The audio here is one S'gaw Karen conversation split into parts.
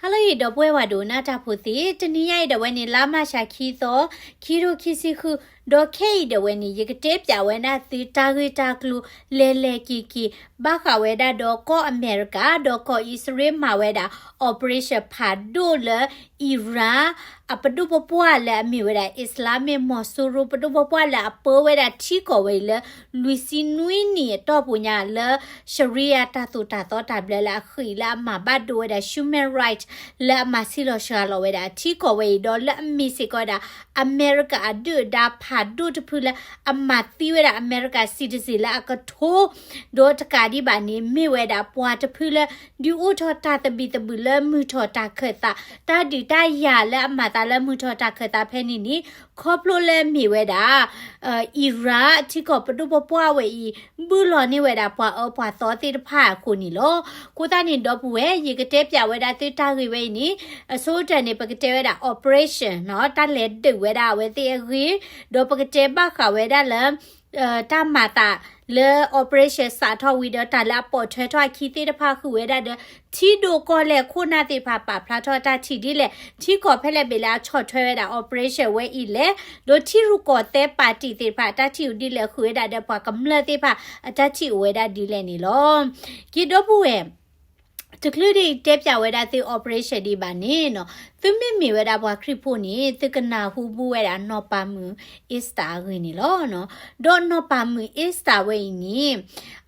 ဟါလၢအံၤ ဒီပုၢ်ဝဲၢ်ဒိကနၣ်တၢ်ဖိသ့ၣ်, တနံၤညါအံၤဒၣ်ဝဲန့ၣ် လါမၢ်ၡးခံသီ, ခံထိခံဆံဃု, ဒီးခဲအံၤဒၣ်ဝဲန့ၣ် ယကတဲပၠးဝဲဒၣ်သုတၢ်ဂ့ၢ်တၢ်ကျိၤ လဲၤလဲၤက့ၤက့ၤ ဘၣ်ဃးဝဲဒၣ်ဒီးကီၢ်အမဲရကၤ ဒီးကီၢ်အံၣ်စရ့လ်မၤဝဲဒၣ် operation ဖးဒိၣ်လၢ Iran အပဒိၣ်ပပှၢ်လၢအမ့ၢ်ဝဲဒၣ် Islamic မီၤစိရိၤ ပဒိၣ်ပပှၢ်လၢအပၢဝဲဒၣ်ထံကီၢ်ဝဲအံၤလၢ လွံၢ်ဆံနွံနံၣ်အတီၢ်ပူၤညါလၢ Sharia တၢ်သိၣ်တၢ်သီတၢ်ဘျၢလၢအဃံးလၢအမၤဘၣ်ဒိဝဲဒၣ် human right လၢအမၤဆံးလီၤစှၤလီၤဝဲဒၣ်ထံကီၢ်ဝဲအံၤ ဒီးလၢအမ့ၢ်စ့ၢ်ကီးဝဲဒၣ် အမဲရကၤအဒုၣ်အဒါဖးဒိၣ်တဖုလၢအမၤသံဝဲဒၣ်အမဲရကၤ citizen လၢအကထိ ဒီးတကးဒံးဘၣ်န့ၣ် မ့ၢ်ဝဲဒၣ်ပှၤတဖုလၢ ဒုးအိၣ်ထီၣ်တၢ်သဘံၣ်သဘုၣ်လၢမုၢ်ထီၣ်တၢ်ခၢၣ်သး တၢ်ဒုးတၢ်ယၤလၢအမၤသးလၢမုၢ်ထီၣ်တၢ်ခၢၣ်သးဖဲန့ၣ်န့ၣ် ခီဖျိလၢမ့ၢ်ဝဲဒၣ် Iran ထံကီၢ်ပဒိၣ်ပပှၢ်ဝဲအံၤ ဘုၣ်လီၤန့ၢ်ဝဲဒၣ်ပှၤအၢပှၤသီသ့ၣ်တဖၣ်အဃိန့ၣ်လီၤ. အဃိသတးန့ၣ် ဒီပုၢ်ဝဲၢ် ယကတဲပၠးဝဲဒၣ်သုတၢ်ဂ့ၢ်ဝဲအံၤန့ၣ် အဆိကတၢၢ်န့ၣ် ပကတဲဝဲဒၣ် operation နီၤ တၢ်လဲၤဒုးဝဲဒၣ်အဝဲသ့ၣ်အဂ့ၢ် ဒီးပကတဲဘၣ်ဃးဝဲဒၣ်လၢ တၢ်မၤသးလၢ operation စးထီၣ်ဝံၤဒီးတၢ်လၢအပိာ်ထွဲထီၣ်အခံသ့ၣ်တဖၣ်ဃုာ်ဝဲဒၣ်ဒီး ထံဒိၣ်ကီၢ်လဲၢ်ခိၣ်နၢ်သ့ၣ်တဖၣ်ပာ်ဖျါထီၣ်တၢ်ထံၣ်ဒ်လဲၣ် ထံကီၢ်ဖဲလဲၣ်ဘ့ၣ်လၢအဆီၣ်ထွဲဝဲဒၣ် operation ဝဲအံၤလဲၣ် ဒီးထံရူၢ်ကီၢ်သဲးပၣ်တံၣ်သ့ၣ်တဖၣ်အတၢ်ထံၣ်အိၣ်ဒ်လဲၣ် ဃုာ်ဝဲဒၣ်ဒီးပှၤကမျၢၢ်သ့ၣ်တဖၣ်အတၢ်ထံၣ်အိၣ်ဝဲဒၣ်ဒ်လဲၣ်န့ၣ်လီၤ. က့ၤဒီပုၢ်ဝဲၢ် တချုးဒံးတဲပၠးဝဲဒၣ်သု operation ဒံးဘၣ်န့ၣ်နီၤ သုမ့မ့ၢ်ဝဲဒၣ်ပှၤခရံာ်ဖိန့ၣ် သုကနၢ်ဟူဘူးဝဲဒၣ်နီၢ်ပၤမုၣ် Esther အဂ့ၢ်န့ၣ်လီၤ. ဒီးနီၢ်ပၤမုၣ် Esther ဝဲအံၤန့ၣ်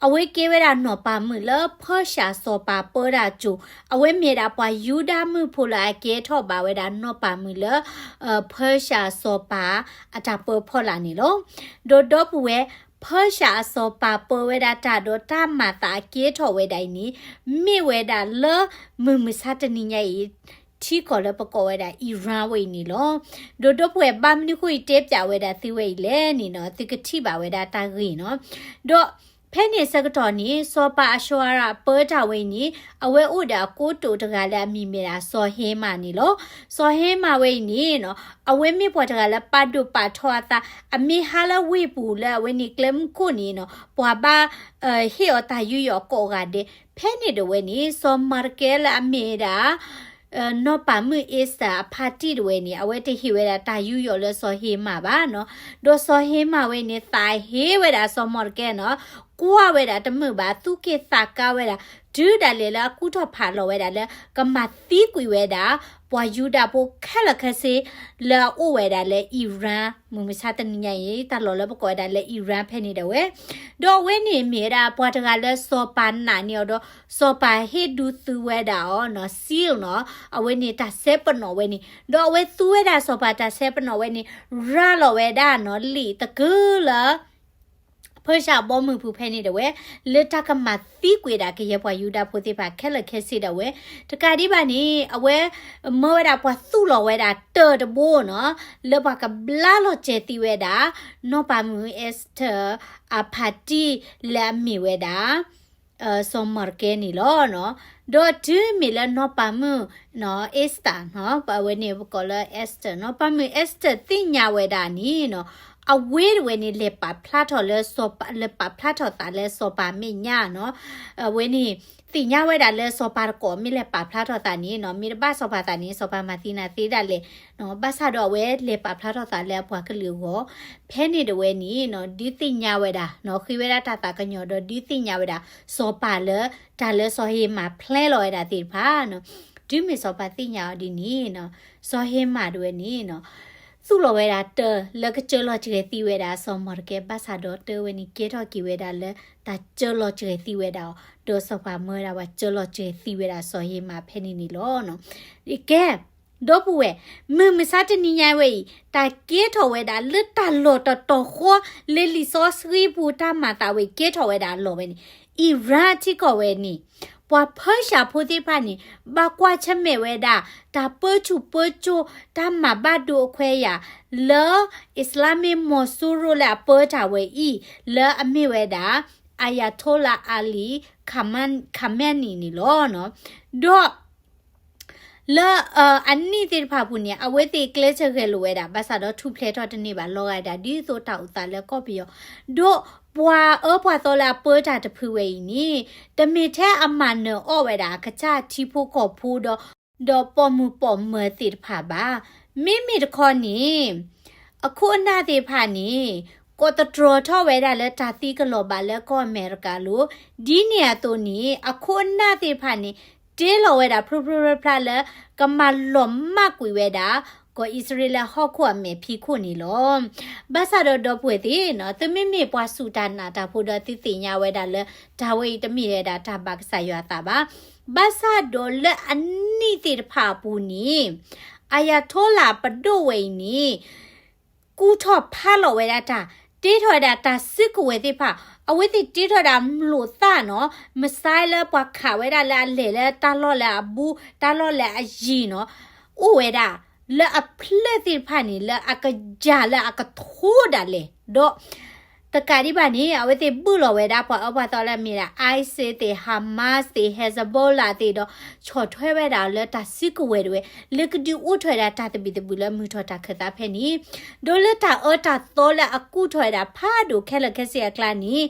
အဝဲကဲဝဲဒၣ်နီၢ်ပၤမုၣ်လၢ ဖၢၡၢ်စီၤပၤပၢတၢ်စိၤ အဝဲမ့ၢ်ဒၣ်ပှၤယူဒၤမုၣ်ဖိလၢအကဲထီၣ်ဘၣ်ဝဲဒၣ်နီၢ်ပၤမုၣ်လၢ ဖၢၡၢ်စီၤပၤအတၢ်ပၢဖီလာ်န့ၣ်လီၤ. ဒီးဒီပုၢ်ဝဲၢ် ဖၢၡၢ်အစီၤပၤပၢဝဲဒၣ်တၢ်ဒီးတၢ်မၤသးအကဲထီၣ်ဝဲဒၣ်အံၤန့ၣ် မ့ၢ်ဝဲဒၣ်လၢ မုၢ်မဆါတနံၤညါအံၤ ထံကီၢ်လၢပကိးဝဲဒၣ် Iran ဝဲအံၤန့ၣ်လီၤ. ဒီးဒီပုၢ်ဝဲၢ် ဘၣ်မနုၤဃိအံၤတဲပၠးဝဲဒၣ်သုဝဲအံၤလဲၣ်န့ၣ်နီၤ သုကထံၣ်ဘၣ်ဝဲဒၣ်တၢ်ဂ့ၢ်နီၤ. ဒီးဖဲန့ၣ်ဆၢကတီၢ်န့ၣ် စီၤပၤအၡိၤအၤရၣ်ပၢတၢ်ဝဲအံၤန့ၣ် အဝဲအိၣ်ဒီးအကိတိာ်တဂၤလၢအမံၤမ့ၢ်ဒၣ်စီၤဟ့မၢ်န့ၣ်လီၤ. စီၤဟ့မၢ်ဝဲအံၤန့ၣ်နီၤ အဝဲမ့ၢ်ပှၤတဂၤလၢပာ်ဒိၣ်ပာ်ထီအသး အမ့ၢ်ဟါလၢဝ့ၢ်ပူၤလၢအဝဲန့ၣ်ကျဲမုၢ်ခိၣ်န့ၣ်နီၤ ပှၤဘၣ် ဟ့ၣ်အီၤတၢ်ယူးယီၣ်ကိးဂၤဒဲး ဖဲန့ၣ်ဒၣ်ဝဲန့ၣ် စီၤမၤတကဲလၢအမ့ၢ်ဒၣ် နီၢ်ပၤမုၣ် Esther အဖါတံၢ်ဒၣ်ဝဲန့ၣ် အဝဲတဟ့ၣ်ဝဲဒၣ်တၢ်ယူးယီၣ်လၢစီၤဟ့မၢ်ဘၣ်နီၤ. ဒီးစီၤဟ့မၢ်ဝဲန့ၣ် သးဟ့ဝဲဒၣ်စီၤမၤတကဲနီၤ ကွၢ်ဝဲဒၣ်တမုာ်ဘၣ် သူၣ်က့ၣ်သးကါဝဲဒၣ် တုၤဒၣ်လဲာ်လၢအကူၣ်ထီၣ်ဖးလီၤဝဲဒၣ်လၢ ကမၤသံကွံာ်ဝဲဒၣ် ပှၤယူဒၤဖိခဲလၢာ်ခဲဆ့ လၢအအိၣ်ဝဲဒၣ်လၢ Iran မုၢ်မဆါတနံၤညါအံၤ တၢ်လီၢ်လၢပကိးဝဲဒၣ်လၢ Iran ဖဲန့ၣ်ဒၣ်ဝဲ ဒီးအဝဲန့ၣ်မ့ၢ်ဝဲဒၣ်ပှၤတဂၤလၢစီၤပၤနာ်န့ၢ်အီၤဒီး စီၤပၤဟ့ၣ်ဒုးသုဝဲဒၣ်အီၤနီၤ seal နီၤ အဝဲန့ၣ်တၢ်စဲပနီၣ်ဝဲန့ၣ် ဒီးအဝဲသူဝဲဒၣ်စီၤပၤတၢ်စဲပနီၣ်ဝဲန့ၣ် ရၤလီၤဝဲဒၣ်နီၤ လံာ်သကုၤလၢ ဖၢၡၢ်ဘီမုၢ်ပူၤဖဲန့ၣ်ဒၣ်ဝဲ လၢတၢ်ကမၤသံကွံာ်ဒၣ်ကယဲၢ်ပှၤယူဒၤဖိသ့ၣ်တဖၣ်ခဲလၢာ်ခဲဆ့ဒၣ်ဝဲ တကးဒံးဘၣ်န့ၣ် အဝဲ မၢဝဲဒၣ်ပှၤသူၣ်လီၤဝဲဒၣ်တၢၢ်တဘိနီၤ လၢပှၤကဘျါလီၤစဲၤသံဝဲဒၣ် နီၢ်ပၤမုၣ် Esther အဖါတံၢ်လၢအမ့ၢ်ဝဲဒၣ် စီၤမၤတကဲန့ၣ်လီၤ. ဒီးတုၤမ့ၢ်လၢနီၢ်ပၤမုၣ် Esther နီၤ အဝဲန့ၣ်ပကိးလၢ Esther နီၤ ပၤမုၣ် Esther သ့ၣ်ညါဝဲဒၣ်န့ၣ်နီၤ အဝဲဒၣ်ဝဲန့ၣ် လဲၤပာ်ဖျါထီၣ်လၢစီၤပၤ လဲၤပာ်ဖျါထီၣ်သးလၢစီၤပၤမဲာ်ညါနီၤ အဝဲန့ၣ် သ့ၣ်ညါဝဲဒၣ်လၢစီၤပၤတကိးမ့ၢ်လဲၤပာ်ဖျါထီၣ်သးန့ၣ်နီၤ မ့ၢ်တဘၣ်စီၤပၤသးန့ၣ် စီၤပၤမၤသံနၤသ့ဒၣ်လဲာ် ဘၣ်ဆၣ်ဒီးအဝဲလဲၤပာ်ဖျါထီၣ်သးလၢအပှၤကလုာ်အဂီၢ် ဖဲန့ၣ်ဒၣ်ဝဲန့ၣ်နီၤ ဒုးသ့ၣ်ညါဝဲဒၣ်နီၤ ဃ့ဝဲဒၣ်တၢ်သးကညီၤဒီးဒုးသ့ၣ်ညါဝဲဒၣ် စီၤပၤလၢ တၢ်လၢစီၤဟ့မၢ် plan လီၤဝဲဒၣ်သ့ၣ်တဖၣ်နီၤ တုၤမ့ၢ်စီၤပၤသ့ၣ်ညါအီၤဒ်န့ၣ်နီၤ စီၤဟ့မၢ်ဒၣ်ဝဲန့ၣ်နီၤ သူၣ်လီၤဝဲဒၣ်တၢၢ်လၢကစၢလီၤစှၤသံဝဲဒၣ်စီၤမၤတကဲ ဘၣ်ဆၣ်ဒီးတၢၢ်ဝဲန့ၣ် ကဲထီၣ်က့ၤဝဲဒၣ်လၢ တၢ်စၢလီၤစှၤသံဝဲဒၣ်အီၤ ဒီးစီၤပၤမၢဝဲဒၣ်ပှၤစၢလီၤစှၤသံဝဲဒၣ်စီၤဟ့မၢ်ဖဲန့ၣ်န့ၣ်လီၤ. ကဲ ဒီပုၢ်ဝဲၢ် မုၢ်မဆါတနံၤညါဝဲအံၤ တၢ်ကဲထီၣ်ဝဲဒၣ်လၢတၢ်လီၢ်တတီၤဃီ လၢလံာ်စီဆှံပူၤတၢ်မၤသးဝဲအံၤ ကဲထီၣ်ဝဲဒၣ်အလီၢ်ဝဲန့ၣ် Iran ထံကီၢ်ဝဲန့ၣ် ပှၤဖၢၡၢ်ဖိသ့ၣ်တဖၣ်န့ၣ် ဘၣ်ကွၢ်ဆၢၣ်မဲာ်ဝဲဒၣ် တၢ်ပၢဆူၣ်ပၢစိး တၢ်မၤဘၣ်ဒိအခွဲးယာ် လၢ Islamic မီၤစိရိၤလၢအပၢတၢ်ဝဲအံၤ လၢအမ့ၢ်ဝဲဒၣ် Ayatollah Ali Khamenei န့ၣ်လီၤ. ဒီး လၢ အနံၣ်သ့ၣ်တဖၣ်ပူၤန့ၣ် အဝဲသ့ၣ်ကျဲးစၢးဂဲၤလိာ်ဝဲဒၣ် ဘၣ်ဆၣ်ဒီးထူၣ်ဖျဲးထီၣ်တန့ၢ်ဘၣ် လီၤဂာ်ဒၣ်ဒ်သိးတၢ်အိၣ်သးလၢကီၢ်ပယီၤ ဒီးပှၤအၢပှၤသီလၢအပၢတၢ်တဖုဝဲအံၤန့ၣ် တမ့ၢ်ထဲအမၤနၢၤအီၣ်ဝဲဒၣ်အကစၢ်ထံဖိကီၢ်ဖိဒီး ဒီးပိာ်မုၣ်ပိာ်မၢၤသ့ၣ်တဖၣ်ဘၣ်. မ့မ့ၢ်တခီန့ၣ် အခိၣ်အနၢ်သ့ၣ်တဖၣ်န့ၣ် ကိးသတြီၤထီၣ်ဝဲဒၣ်လၢတၢ်သံကလီၤဘၣ်လၢကီၢ်အမဲရကၤလီၤ. ဒ်န့ၣ်အသိးန့ၣ် အခိၣ်အနၢ်သ့ၣ်တဖၣ်န့ၣ် တ့လီၤဝဲဒၣ်ဖျိဖျိဖျါဖျါလၢ ကမၤလီၤမၢ်ကွံာ်ဝဲဒၣ် ကီၢ်အံၣ်စရ့လးဟီၣ်ခိၣ်အမဲာ်ဖံးခိၣ်န့ၣ်လီၤ. ဘၣ်ဆၣ်ဒီးဒီပုၢ်ဝဲၢ်သ့ၣ်နီၤ သုမ့မ့ၢ်ပှၤစူၢ်တၢ်နာ်တၢ်ဖိဒီးသုသ့ၣ်ညါဝဲဒၣ်လၢ တၢ်ဝဲအံၤတမ့ၢ်ဝဲဒၣ်တၢ်ဘၣ်ကစၢ်ယွၤအသးဘၣ်. ဘၣ်ဆၣ်ဒီးလၢအနံၣ်သ့ၣ်တဖၣ်အပူၤန့ၣ် အယၤထိလးပဒိၣ်ဝဲအံၤန့ၣ် ကူၣ်ထီၣ်ဖးလီၤဝဲဒၣ်တၢ် တ့ထီၣ်ဝဲဒၣ်တၢ်စုကဝဲၤသ့ၣ်တဖၣ်, အဝဲသ့ၣ်တ့ထီၣ်ဝဲဒၣ်မျိာ်သၣ်နီၤ, missile လၢပှၤခးဝဲဒၣ်လၢအလဲၤလၢတၢ်လီၢ်လၢအဘူး တၢ်လီၢ်လၢအယံၤနီၤ, အိၣ်ဝဲဒၣ် လၢအဖျၢၣ်သ့ၣ်တဖၣ်န့ၣ် လၢအကယၤလၢအကထိဒၣ်လဲာ်, ဒီး တကးဒံးဘၣ်န့ၣ် အဝဲသ့ၣ်ဘုၣ်လီၤဝဲဒၣ်ပှၤအၢပှၤသီလၢအမ့ၢ်ဒၣ် ISIS သ့ၣ် Hamas သ့ၣ် Hezbollah သ့ၣ်ဒီး ဆီၣ်ထွဲဝဲဒၣ်လၢတၢ်စုကဝဲၤတဝဲ လၢကဒုးအိၣ်ထီၣ်ဝဲဒၣ်တၢ်သဘံၣ်သဘုၣ်လၢမုၢ်ထီၣ်တၢ်ခၢၣ်သးဖဲန့ၣ်, ဒီးလၢတၢ်အၢတၢ်သီလၢအကူၣ်ထီၣ်ဝဲဒၣ်ဖးဒိၣ်ခဲလၢာ်ခဲဆ့အကျါန့ၣ်,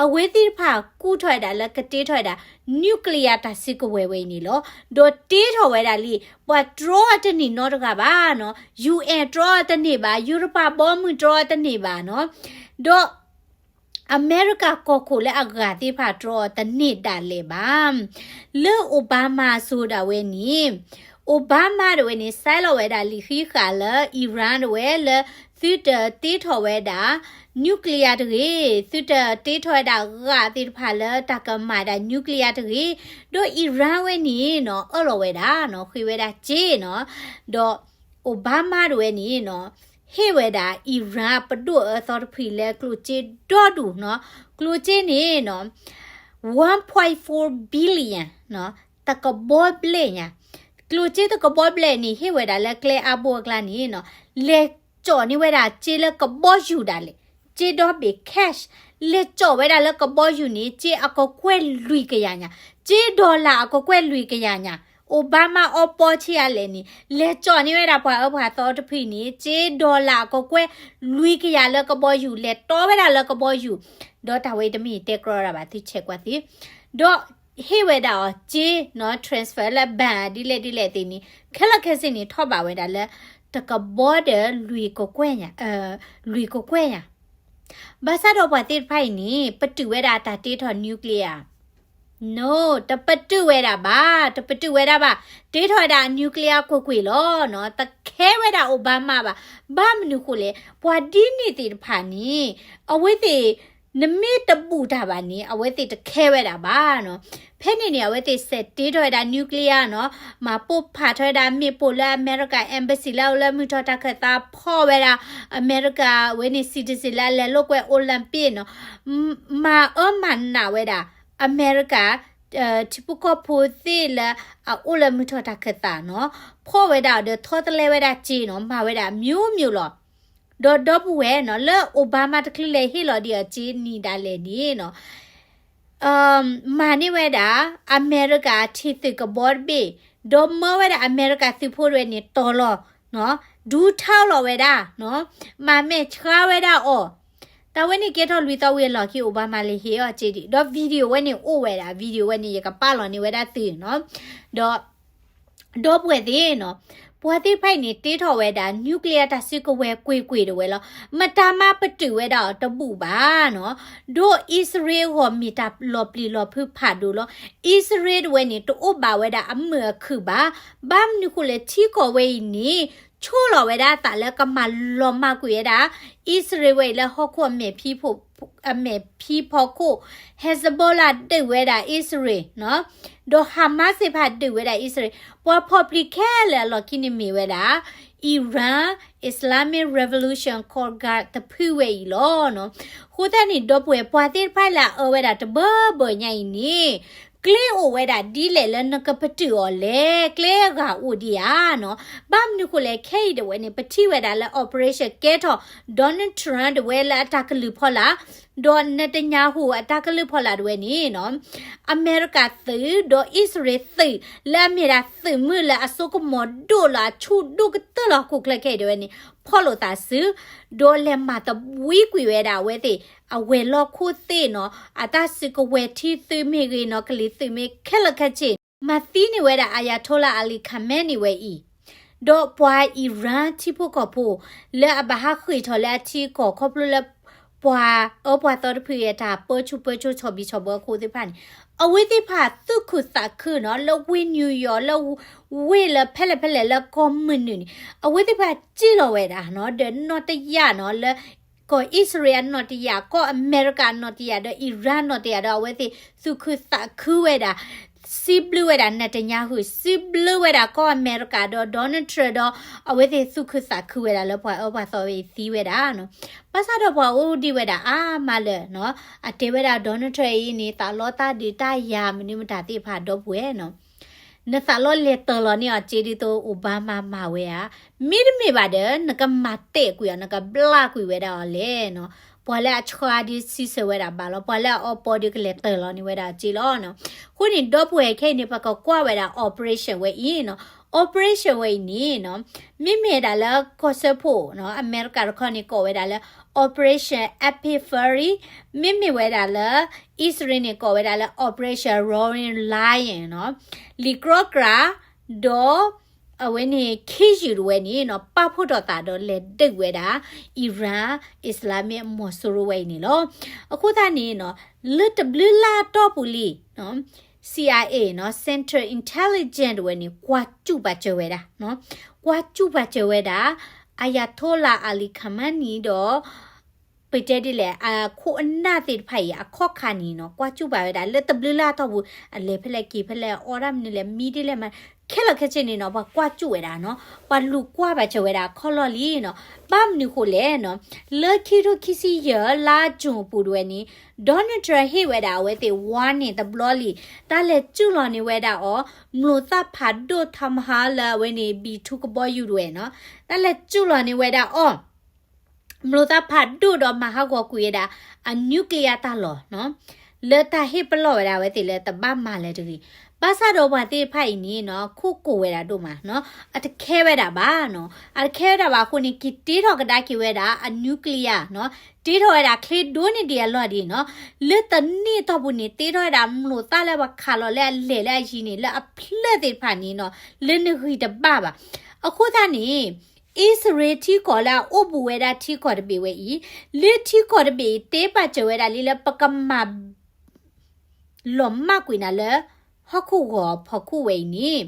အဝဲသ့ၣ်တဖၣ်ကူၣ်ထီၣ်ဝဲဒၣ်လၢကတ့ထီၣ်ဝဲဒၣ် nuclear တၢ်စုကဝဲၤဝဲအံၤန့ၣ်လီၤ. ဒီးတ့ထီၣ်ဝဲဒၣ်လံ, ပှၤတြီအီၤတန့ၢ်နီတဂၤဘၣ်နီၤ, UN တြီအီၤတန့ၢ်ဘၣ်, ယူရပၤဘီမုၢ်တြီအီၤတန့ၢ်ဘၣ်နီၤ, ဒီး အမဲရကၤကီၢ်ခိၣ်လၢအဂၤသ့ၣ်တဖၣ်တြီအီၤတန့ၢ်ဒၣ်လဲာ်ဘၣ်. လၢ Obama အစိၤဒၣ်ဝဲန့ၣ်, Obama တဝဲန့ၣ် ဆဲးလီၤဝဲဒၣ်လံာ်ဃံးဃာ်လၢ Iran တဝဲလၢ သုတတ့ထီၣ်ဝဲဒၣ် nuclear တဂ့ၤ, သုတတ့ထီၣ်ဝဲဒၣ်ဂာ်သ့ၣ်တဖၣ်လၢတၢ်ကမၤဒၣ် nuclear တဂ့ၤ, ဒီး Iran ဝဲန့ၣ်နီၤ အၢၣ်လီၤဝဲဒၣ်နီၤ ဃ့ဝဲဒၣ်စ့နီၤ, ဒီး Obama တဝဲန့ၣ်နီၤ ဟ့ၣ်ဝဲဒၣ် Iran ပဒိၣ်အၢသီတဖုလၢကျိၣ်စ့ဒီဒူၣ်နီၤ, ကျိၣ်စ့န့ၣ်နီၤ one point four billion နီၤ, တကဘီဘျဲၣ်ညါ, ကျိၣ်စ့တကဘီဘျဲၣ်န့ၣ် ဟ့ၣ်ဝဲဒၣ်လၢကျဲအါဘိအကျါန့ၣ်နီၤ, လဲၤကၠီၣ်န့ၢ်ဝဲဒၣ်စ့လၢကဘီယူၤဒၣ်လဲာ်, စ့ဒီဘ့ၣ် cash, လဲၤကၠီၣ်ဝဲဒၣ်လၢကဘီယူၤန့ၣ် စ့အကကွဲၢ်လွံၢ်ကယၤညါ, စ့ dollar အကကွဲၢ်လွံၢ်ကယၤညါ, Obama အီပီဆံးအါလဲၣ်န့ၣ် လဲၤကၠီၣ်န့ၢ်ဝဲဒၣ်ပှၤအၢပှၤသီတဖုန့ၣ် စ့ dollar အကကွဲၢ်လွံၢ်ကယၤလၢကဘီယူၤ လဲၤတီဝဲဒၣ်လၢကဘီယူၤ, ဒီးတၢ်ဝဲအံၤတမ့ၢ်တဲကြီဒၣ်ဘၣ် သုဆဲးကွၢ်သ့, ဒီးဟ့ၣ်ဝဲဒၣ်အီၤစ့နီၤ transfer လၢ bank ဒ်လဲၣ်ဒ်လဲၣ်သ့ၣ်န့ၣ် ခဲလၢာ်ခဲဆ့န့ၣ် ထီၣ်ဘးဝဲဒၣ်လၢ တကဘီဒီးလွံၢ်ကကွဲၢ်ညါ, လွံၢ်ကကွဲၢ်ညါ ဘၣ်ဆၣ်ဒီးပှၤသ့ၣ်တဖၣ်အံၤန့ၣ် ပတုာ်ဝဲဒၣ်တၢ်တ့ထီၣ် nuclear No, တပတုာ်ဝဲဒၣ်ဘၣ်, တပတုာ်ဝဲဒၣ်ဘၣ်, တ့ထီၣ်ဝဲဒၣ် nuclear ကွ့ၢ်ကွ့ၢ်လီၤနီၤ, တခဲဝဲဒၣ် Obama ဘၣ်, ဘၣ်မနုၤဃိလဲၣ်, ပှၤဒ်န့ၣ်သ့ၣ်တဖၣ်န့ၣ် အဝဲသ့ၣ် နမ့ၢ်တဘူၣ်တၢ်ဘၣ်န့ၣ် အဝဲသ့ၣ်တခဲဝဲဒၣ်ဘၣ်နီၤ, ဖဲန့ၣ်န့ၣ် အဝဲသ့ၣ်စဲးတ့ထီၣ်ဝဲဒၣ် nuclear နီၤ, မၤပိၢ်ဖးထီၣ်ဝဲဒၣ်မ့ၣ်ပိၢ်လၢအမဲရကၤ embassy လၢအအိၣ်လၢမုၢ်ထီၣ်တၢ်ခၢၣ်သး ဖီၣ်ဝဲဒၣ် အမဲရကၤဝဲန့ၣ် citizen လၢအလဲၤလိာ်ကွဲ Olympic နီၤ, မၤအၢမၤနးဝဲဒၣ် အမဲရကၤ ထံဖိကီၢ်ဖိသ့ၣ်လၢအအိၣ်လၢမုၢ်ထီၣ်တၢ်ခၢၣ်သးနီၤ, ဖီၣ်ဝဲဒၣ်ဒီးထီတလဲဝဲဒၣ်စ့နီၤ, မၤဝဲဒၣ် မျိုးမျိုး လီၤ. ဒီးဒီပုၢ်ဝဲၢ်နီၤ လၢ Obama တချုးလဲၤဟ့ၣ်လီၤဒံးအီၤစ့နံၤဒၣ်လဲာ်န့ၣ်နီၤ မၤန့ၢ်ဝဲဒၣ် အမဲရကၤထံသုးကဘီတဘ့ၣ်, ဒီးမၢဝဲဒၣ်အမဲရကၤသုးဖိတဝဲန့ၣ်တီၤလီၤ, ဒူထီၣ်လီၤဝဲဒၣ်, မၤမဲာ်ဆှးဝဲဒၣ်အီၤ, တၢ်ဝဲန့ၣ်ကဲထီၣ်လွံၢ်သီဝံၤအလီၢ်ခံ Obama လဲၤဟ့ၣ်အီၤစ့ဒံး, ဒီး video ဝဲန့ၣ်အိၣ်ဝဲဒၣ်, video ဝဲန့ၣ် ယကပာ်လီၤန့ၢ်ဝဲဒၣ်သုနီၤ, ဒီး ဒီပုၢ်ဝဲၢ်သ့ၣ်နီၤ, ပှၤသ့ၣ်တဖၣ်အံၤန့ၣ် တ့ထီၣ်ဝဲဒၣ် nuclear တၢ်စုကဝဲၤကွ့ၢ်ကွ့ၢ်တဝဲလီၤ. မတၤမးပတုာ်ဝဲဒၣ်အီၤတဘူၣ်ဘၣ်နီၤ, ဒီးအံၣ်စရ့လးအဂီၢ်မ့ၢ်တၢ်လီၤပျံၤလီၤဖုးဖးဒိၣ်လီၤ. အံၣ်စရ့လးတဝဲန့ၣ် တအိၣ်ဘၣ်ဝဲဒၣ်အမုာ်အခုၣ်ဘၣ်, ဘၣ်မနုၤဃိလဲၣ် ထံကီၢ်ဝဲအံၤန့ၣ် ဆိလီၤဝဲဒၣ်အသးလၢကမၤလီၤမၢ်ကွံာ်ဝဲဒၣ် အံၣ်စရ့လးဝဲအံၤလၢဟီၣ်ခိၣ်အမဲာ်ဖံး အမဲာ်ဖံးဖီခိၣ်, Hezbollah ဒုးဝဲဒၣ်အံၣ်စရ့လးနီၤ, ဒီး Hamas သ့ၣ်တဖၣ်ဒုးဝဲဒၣ်အံၣ်စရ့လး, ပှၤဖီၣ်ပျံၤခဲလၢာ်အလီၢ်ခံန့ၣ်မ့ၢ်ဝဲဒၣ် Iran Islamic Revolution ခိးဂၤတဖုဝဲအံၤလီၤနီၤ. အဃိသတးန့ၣ် ဒီပုၢ်ဝဲၢ် ပှၤသ့ၣ်တဖၣ်လၢအအၢဝဲဒၣ်တဘၢဘၢညါအံၤန့ၣ် ကျဲအိၣ်ဝဲဒၣ်ဒ်လဲၣ်လၢနကပတုာ်အီၤလဲၣ်, ကျဲအဂၤအိၣ်ဒံးဧါနီၤ. ဘၣ်မနုၤဃိလဲၣ် ခဲအံၤတဝဲန့ၣ် ပထံၣ်ဝဲဒၣ်လၢ operation ကဲထီၣ် Donald Trump တဝဲလၢအတၢ်ကလုၢ်ဖီလာ်, ဒီး Netanyahu အတၢ်ကလုၢ်ဖီလာ်တဝဲန့ၣ်နီၤ, အမဲရကၤသုး ဒီးအံၣ်စရ့လးသုး လၢအမ့ၢ်ဒၣ်သုးမုၢ်လၢအစိကမီၤဒိၣ်လီၤ အဆူၣ်ဒိၣ်ကတၢၢ်လီၤ ဟီၣ်ခိၣ်ချၢခဲအံၤတဝဲန့ၣ် ဖီၣ်လိာ်သးစု ဒီးလဲၤမၤသဘှံးကွံာ်ဝဲဒၣ်အဝဲသ့ၣ် အဝဲၤလီၢ်ခိၣ်သ့ၣ်နီၤ, အတၢ်စုကဝဲၤထံသုးမ့ၢ်ဂ့ၤနီၤ, ကလံၤသုးမ့ၢ်ခဲလၢာ်ခဲဆ့ မၤသံန့ၢ်ဝဲဒၣ် Ayatollah Ali Khamenei ဝဲအံၤ, ဒီးပှၤ Iran ထံဖိကီၢ်ဖိ လၢအဘၣ်ဟးဃ့ၢ်ထီၣ်လၢအထံအကီၢ် ခီဖျိလၢ ပှၤအၢပှၤသီတဖုအတၢ်ပၢဆူၣ်ပၢစိဆီၣ်ဘံၣ်ဆီၣ်ဘၢအဃိသ့ၣ်တဖၣ်န့ၣ်, အဝဲသ့ၣ်တဖၣ်သူၣ်ခုသးခုနီၤ လၢဝ့ၢ် New York လၢ ဝ့ၢ်လၢဖဲလဲၣ်ဖဲလဲၣ်လၢကီၢ်မုၢ်နုာ်န့ၣ် အဝဲသ့ၣ်တဖၣ်စံၣ်လီၤဝဲဒၣ်နီၤ ဒီးနီၣ်တယာ်နီၤ လၢ ကီၢ်အံၣ်စရ့လးအနီၣ်တယာ်, ကီၢ်အမဲရကၤအနီၣ်တယာ်, ဒီး Iran နီၣ်တယာ်, ဒီးအဝဲသ့ၣ်သူၣ်ခုသးခုဝဲဒၣ်, စံးဘျုးဝဲဒၣ် Netanyahu, စံးဘျုးဝဲဒၣ်ကီၢ်အမဲရကၤ ဒီး Donald Trump ဒီး အဝဲသ့ၣ်သူၣ်ခုသးခုဝဲဒၣ်လၢပှၤအၢပှၤသီဝဲအံၤသံဝဲဒၣ်နီၤ. ဘၣ်ဆၣ်ဒီးပှၤအိၣ်ဒံးဝဲဒၣ်အါမးလၢာ်နီၤ, အတဲဝဲဒၣ် Donald Trump အံၤန့ၣ် သးလီတၢ်ဒုးတၢ်ယၤမနုၤမတၤသ့ၣ်တဖၣ်ဒီပုၢ်ဝဲၢ်နီၤ နသးလီလဲၤတၢၤလီၤန့ၢ်အီၤစ့ဒ်သိး Obama မၤဝဲဧါ, မ့တမ့ၢ်ဘၣ်ဒီး နကမၤတဲာ်ကွံာ်အီၤ နကဘျၣ်ကွံာ်ဝဲဒၣ်အီၤလဲၣ်နီၤ. ပှၤလၢအဆှါဒုးစံးဆၢဝဲဒၣ်ဘၣ်လီၤ, ပှၤလၢအအီပီဒုးကလဲၤတၢၤလီၤန့ၢ်ဝဲဒၣ်အီၤစ့လီၤနီၤ. အဃိန့ၣ်ဒီပုၢ်ဝဲၢ်ခဲအံၤန့ၣ် ပကကွၢ်ဝဲဒၣ် operation ဝဲအံၤနီၤ, operation ဝဲအံၤန့ၣ်နီၤ မ့မ့ၢ်ဒၣ်လၢကီၢ်စၢဖှိၣ်နီၤ အမဲရကၤတခီန့ၣ် ကိးဝဲဒၣ်လၢ Operation Epic Fury, မ့မ့ၢ်ဝဲဒၣ်လၢ အံၣ်စရ့လးန့ၣ် ကိးဝဲဒၣ်လၢ Operation Roaring Lion နီၤ, လံာ်ကြီကြာ် ဒီး အဝဲန့ၣ် ခ့ယုၢ်တဝဲန့ၣ်နီၤ ပာ်ဖှိၣ်ထီၣ်သးဒီးလဲၤဒုးဝဲဒၣ် Iran Islamic မီၤစိရိၤဝဲအံၤန့ၣ်လီၤ. အဃိသတးန့ၣ်နီၤ လၢတဘျုးလါအတီၢ်ပူၤလံ CIA နီၤ Central Intelligence တဝဲန့ၣ် ကွၢ်စူၣ်ပာ်စၢၤဝဲဒၣ်, ကွၢ်စူၣ်ပာ်စၢၤဝဲဒၣ် Ayatollah Ali Khamenei ဒီး ပတဲဒ်လဲၣ် အခိၣ်အနၢ်သ့ၣ်တဖၣ်အံၤ အခီၣ်ခါန့ၣ်နီၤ ကွၢ်စူၣ်ပာ်ဝဲဒၣ် လၢတဘျုးလါအတီၢ်ပူၤ အလဲၤဖဲလဲၣ်က့ၤဖဲလဲၣ် အီၣ်ဒၣ်မနုၤလဲၣ် မံဒ်လဲၣ်မး ခဲလၢာ်ခဲဆ့န့ၣ်နီၤ ပှၤကွၢ်စူၣ်ဝဲဒၣ်နီၤ, ပှၤလူၤကွၢ်ပာ်စၢၤဝဲဒၣ်အခီၣ်လီၢ်လံနီၤ. ဘၣ်မနုၤဃိလဲၣ်နီၤ, လၢခံထိခံဆံယဲၢ်လါ June အပူၤတဝဲန့ၣ် Donald Trump ဟ့ၣ်ဝဲဒၣ်အဝဲသ့ၣ် warning တဘျီလံ, တၢ်လဲၤစူၢ်လီၤန့ၢ်ဝဲဒၣ်အီၤ မျိာ်သၣ်ဖးဒိၣ် Tomahawk လၢအဝဲန့ၣ် B two ကဘီယူၤတဝဲနီၤ, တၢ်လဲၤစူၢ်လီၤန့ၢ်ဝဲဒၣ်အီၤ မျိာ်သၣ်ဖးဒိၣ်ဒီးမၤဟးဂီၤကွံာ်ဝဲဒၣ် အ nuclear တၢ်လီၢ်နီၤ, လၢတၢ်ဟ့ၣ်ပလီၢ်ဝဲဒၣ်အဝဲသ့ၣ်လၢတဘၣ်မၤလၢၤတဂ့ၤ. ဘၣ်ဆၣ်ဒီးပှၤသ့ၣ်တဖၣ်အံၤန့ၣ်နီၤ ခိၣ်ကိၤဝဲဒၣ်ဒိၣ်မးနီၤ, အတခဲဝဲဒၣ်ဘၣ်နီၤ, အတခဲဝဲဒၣ်ဘၣ်အဃိန့ၣ် က့ၤတ့ထီၣ်ကဒါက့ၤဝဲဒၣ်အ nuclear နီၤ, တ့ထီၣ်ဝဲဒၣ်ချ့ဒိၣ်န့ၢ်ဒံးအလီၢ်ဒံးနီၤ, လၢတနံၣ်အတီၢ်ပူၤန့ၣ် တ့ထီၣ်ဝဲဒၣ်မျိာ်သၣ်လၢပှၤခးလီၤလၢအလဲၢ်လၢအယံၤန့ၣ် လၢအဖျၢၣ်သ့ၣ်တဖၣ်န့ၣ်နီၤ, လၢနဂံၢ်တဘၣ်ဘၣ်. အဃိသတးန့ၣ် အံၣ်စရ့လးထံကီၢ်လၢအအိၣ်ဘူးဝဲဒၣ်ထံကီၢ်တဘ့ၣ်ဝဲအံၤ, လၢထံကီၢ်တဘ့ၣ်အံၤ တ့ပာ်စၢၤဝဲဒၣ်လံလၢပကမၤ လီၤမၢ်ကွံာ်နၤလၢ ဟီၣ်ခိၣ်ဂီၤဖီခိၣ်ဝဲအံၤန့ၣ်,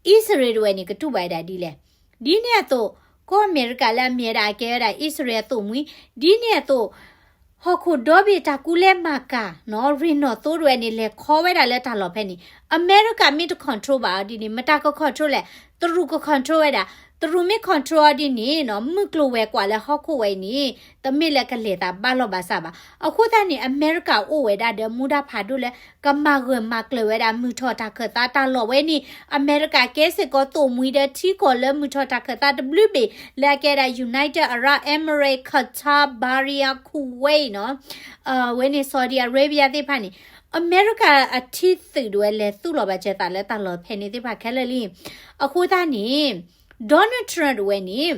အံၣ်စရ့လးတဝဲန့ၣ် ကတူၢ်ဘၣ်ဝဲဒၣ်ဒ်လဲၣ်. ဒ်န့ၣ်အသိး ကီၢ်အမဲရကၤလၢအမ့ၢ်ဝဲဒၣ်အကဲဝဲဒၣ်အံၣ်စရ့လးအသိၣ်မှံ, ဒ်န့ၣ်အသိး ဟီၣ်ခိၣ်ဒီဘ့ၣ်တၢ်ကူလဲမၤကၤနီၤ ရ့ၣ်နီၣ်သိတဝဲန့ၣ် လဲၤခီဝဲဒၣ်လၢတၢ်လီၢ်ဖဲန့ၣ် အမဲရကၤမ့ၢ်တ control ဘၣ်အီၤဒ်န့ၣ် မတၤက control လဲၣ်, တရူးက control ဝဲဒၣ်, တရူးမ့ၢ် control အီၤဒ်န့ၣ်နီၤ မုၢ်ကျိၤဝဲၤကွာ်လၢဟီၣ်ခိၣ်ဝဲအံၤန့ၣ် တမ့ၢ်လၢကလဲၤသးဘၣ်လီၢ်ဘၣ်စးဘၣ်. အဃိသတးန့ၣ် အမဲရကၤအိၣ်ဝဲဒၣ်ဒီးမူဒါဖးဒိၣ်လၢ ကမၤဂၢၢ်မၤကျၢၤဝဲဒၣ်မုၢ်ထီၣ်တၢ်ခၢၣ်သးတၢ်လီၢ်ဝဲန့ၣ် အမဲရကၤကဲစ့ၢ်ကီးသိၣ်မှံဒီးထံကီၢ်လၢမုၢ်ထီၣ်တၢ်ခၢၣ်သးတဘျုးဘ့ၣ် လၢအကဲဒၣ် United Arab Emirates, Qatar, Bahrain, Kuwait နီၤ, အဝဲန့ၣ် Saudi Arabia သ့ၣ်တဖၣ်န့ၣ် အမဲရကၤအထံသုးတဝဲလဲၤသူၣ်လီၤ ဘၣ်စၢၤသးလၢတၢ်လီၢ်ဖဲန့ၣ်သ့ၣ်တဖၣ်ခဲလၢာ်လံ. အဃိသတးန့ၣ် Donald Trump တဝဲန့ၣ်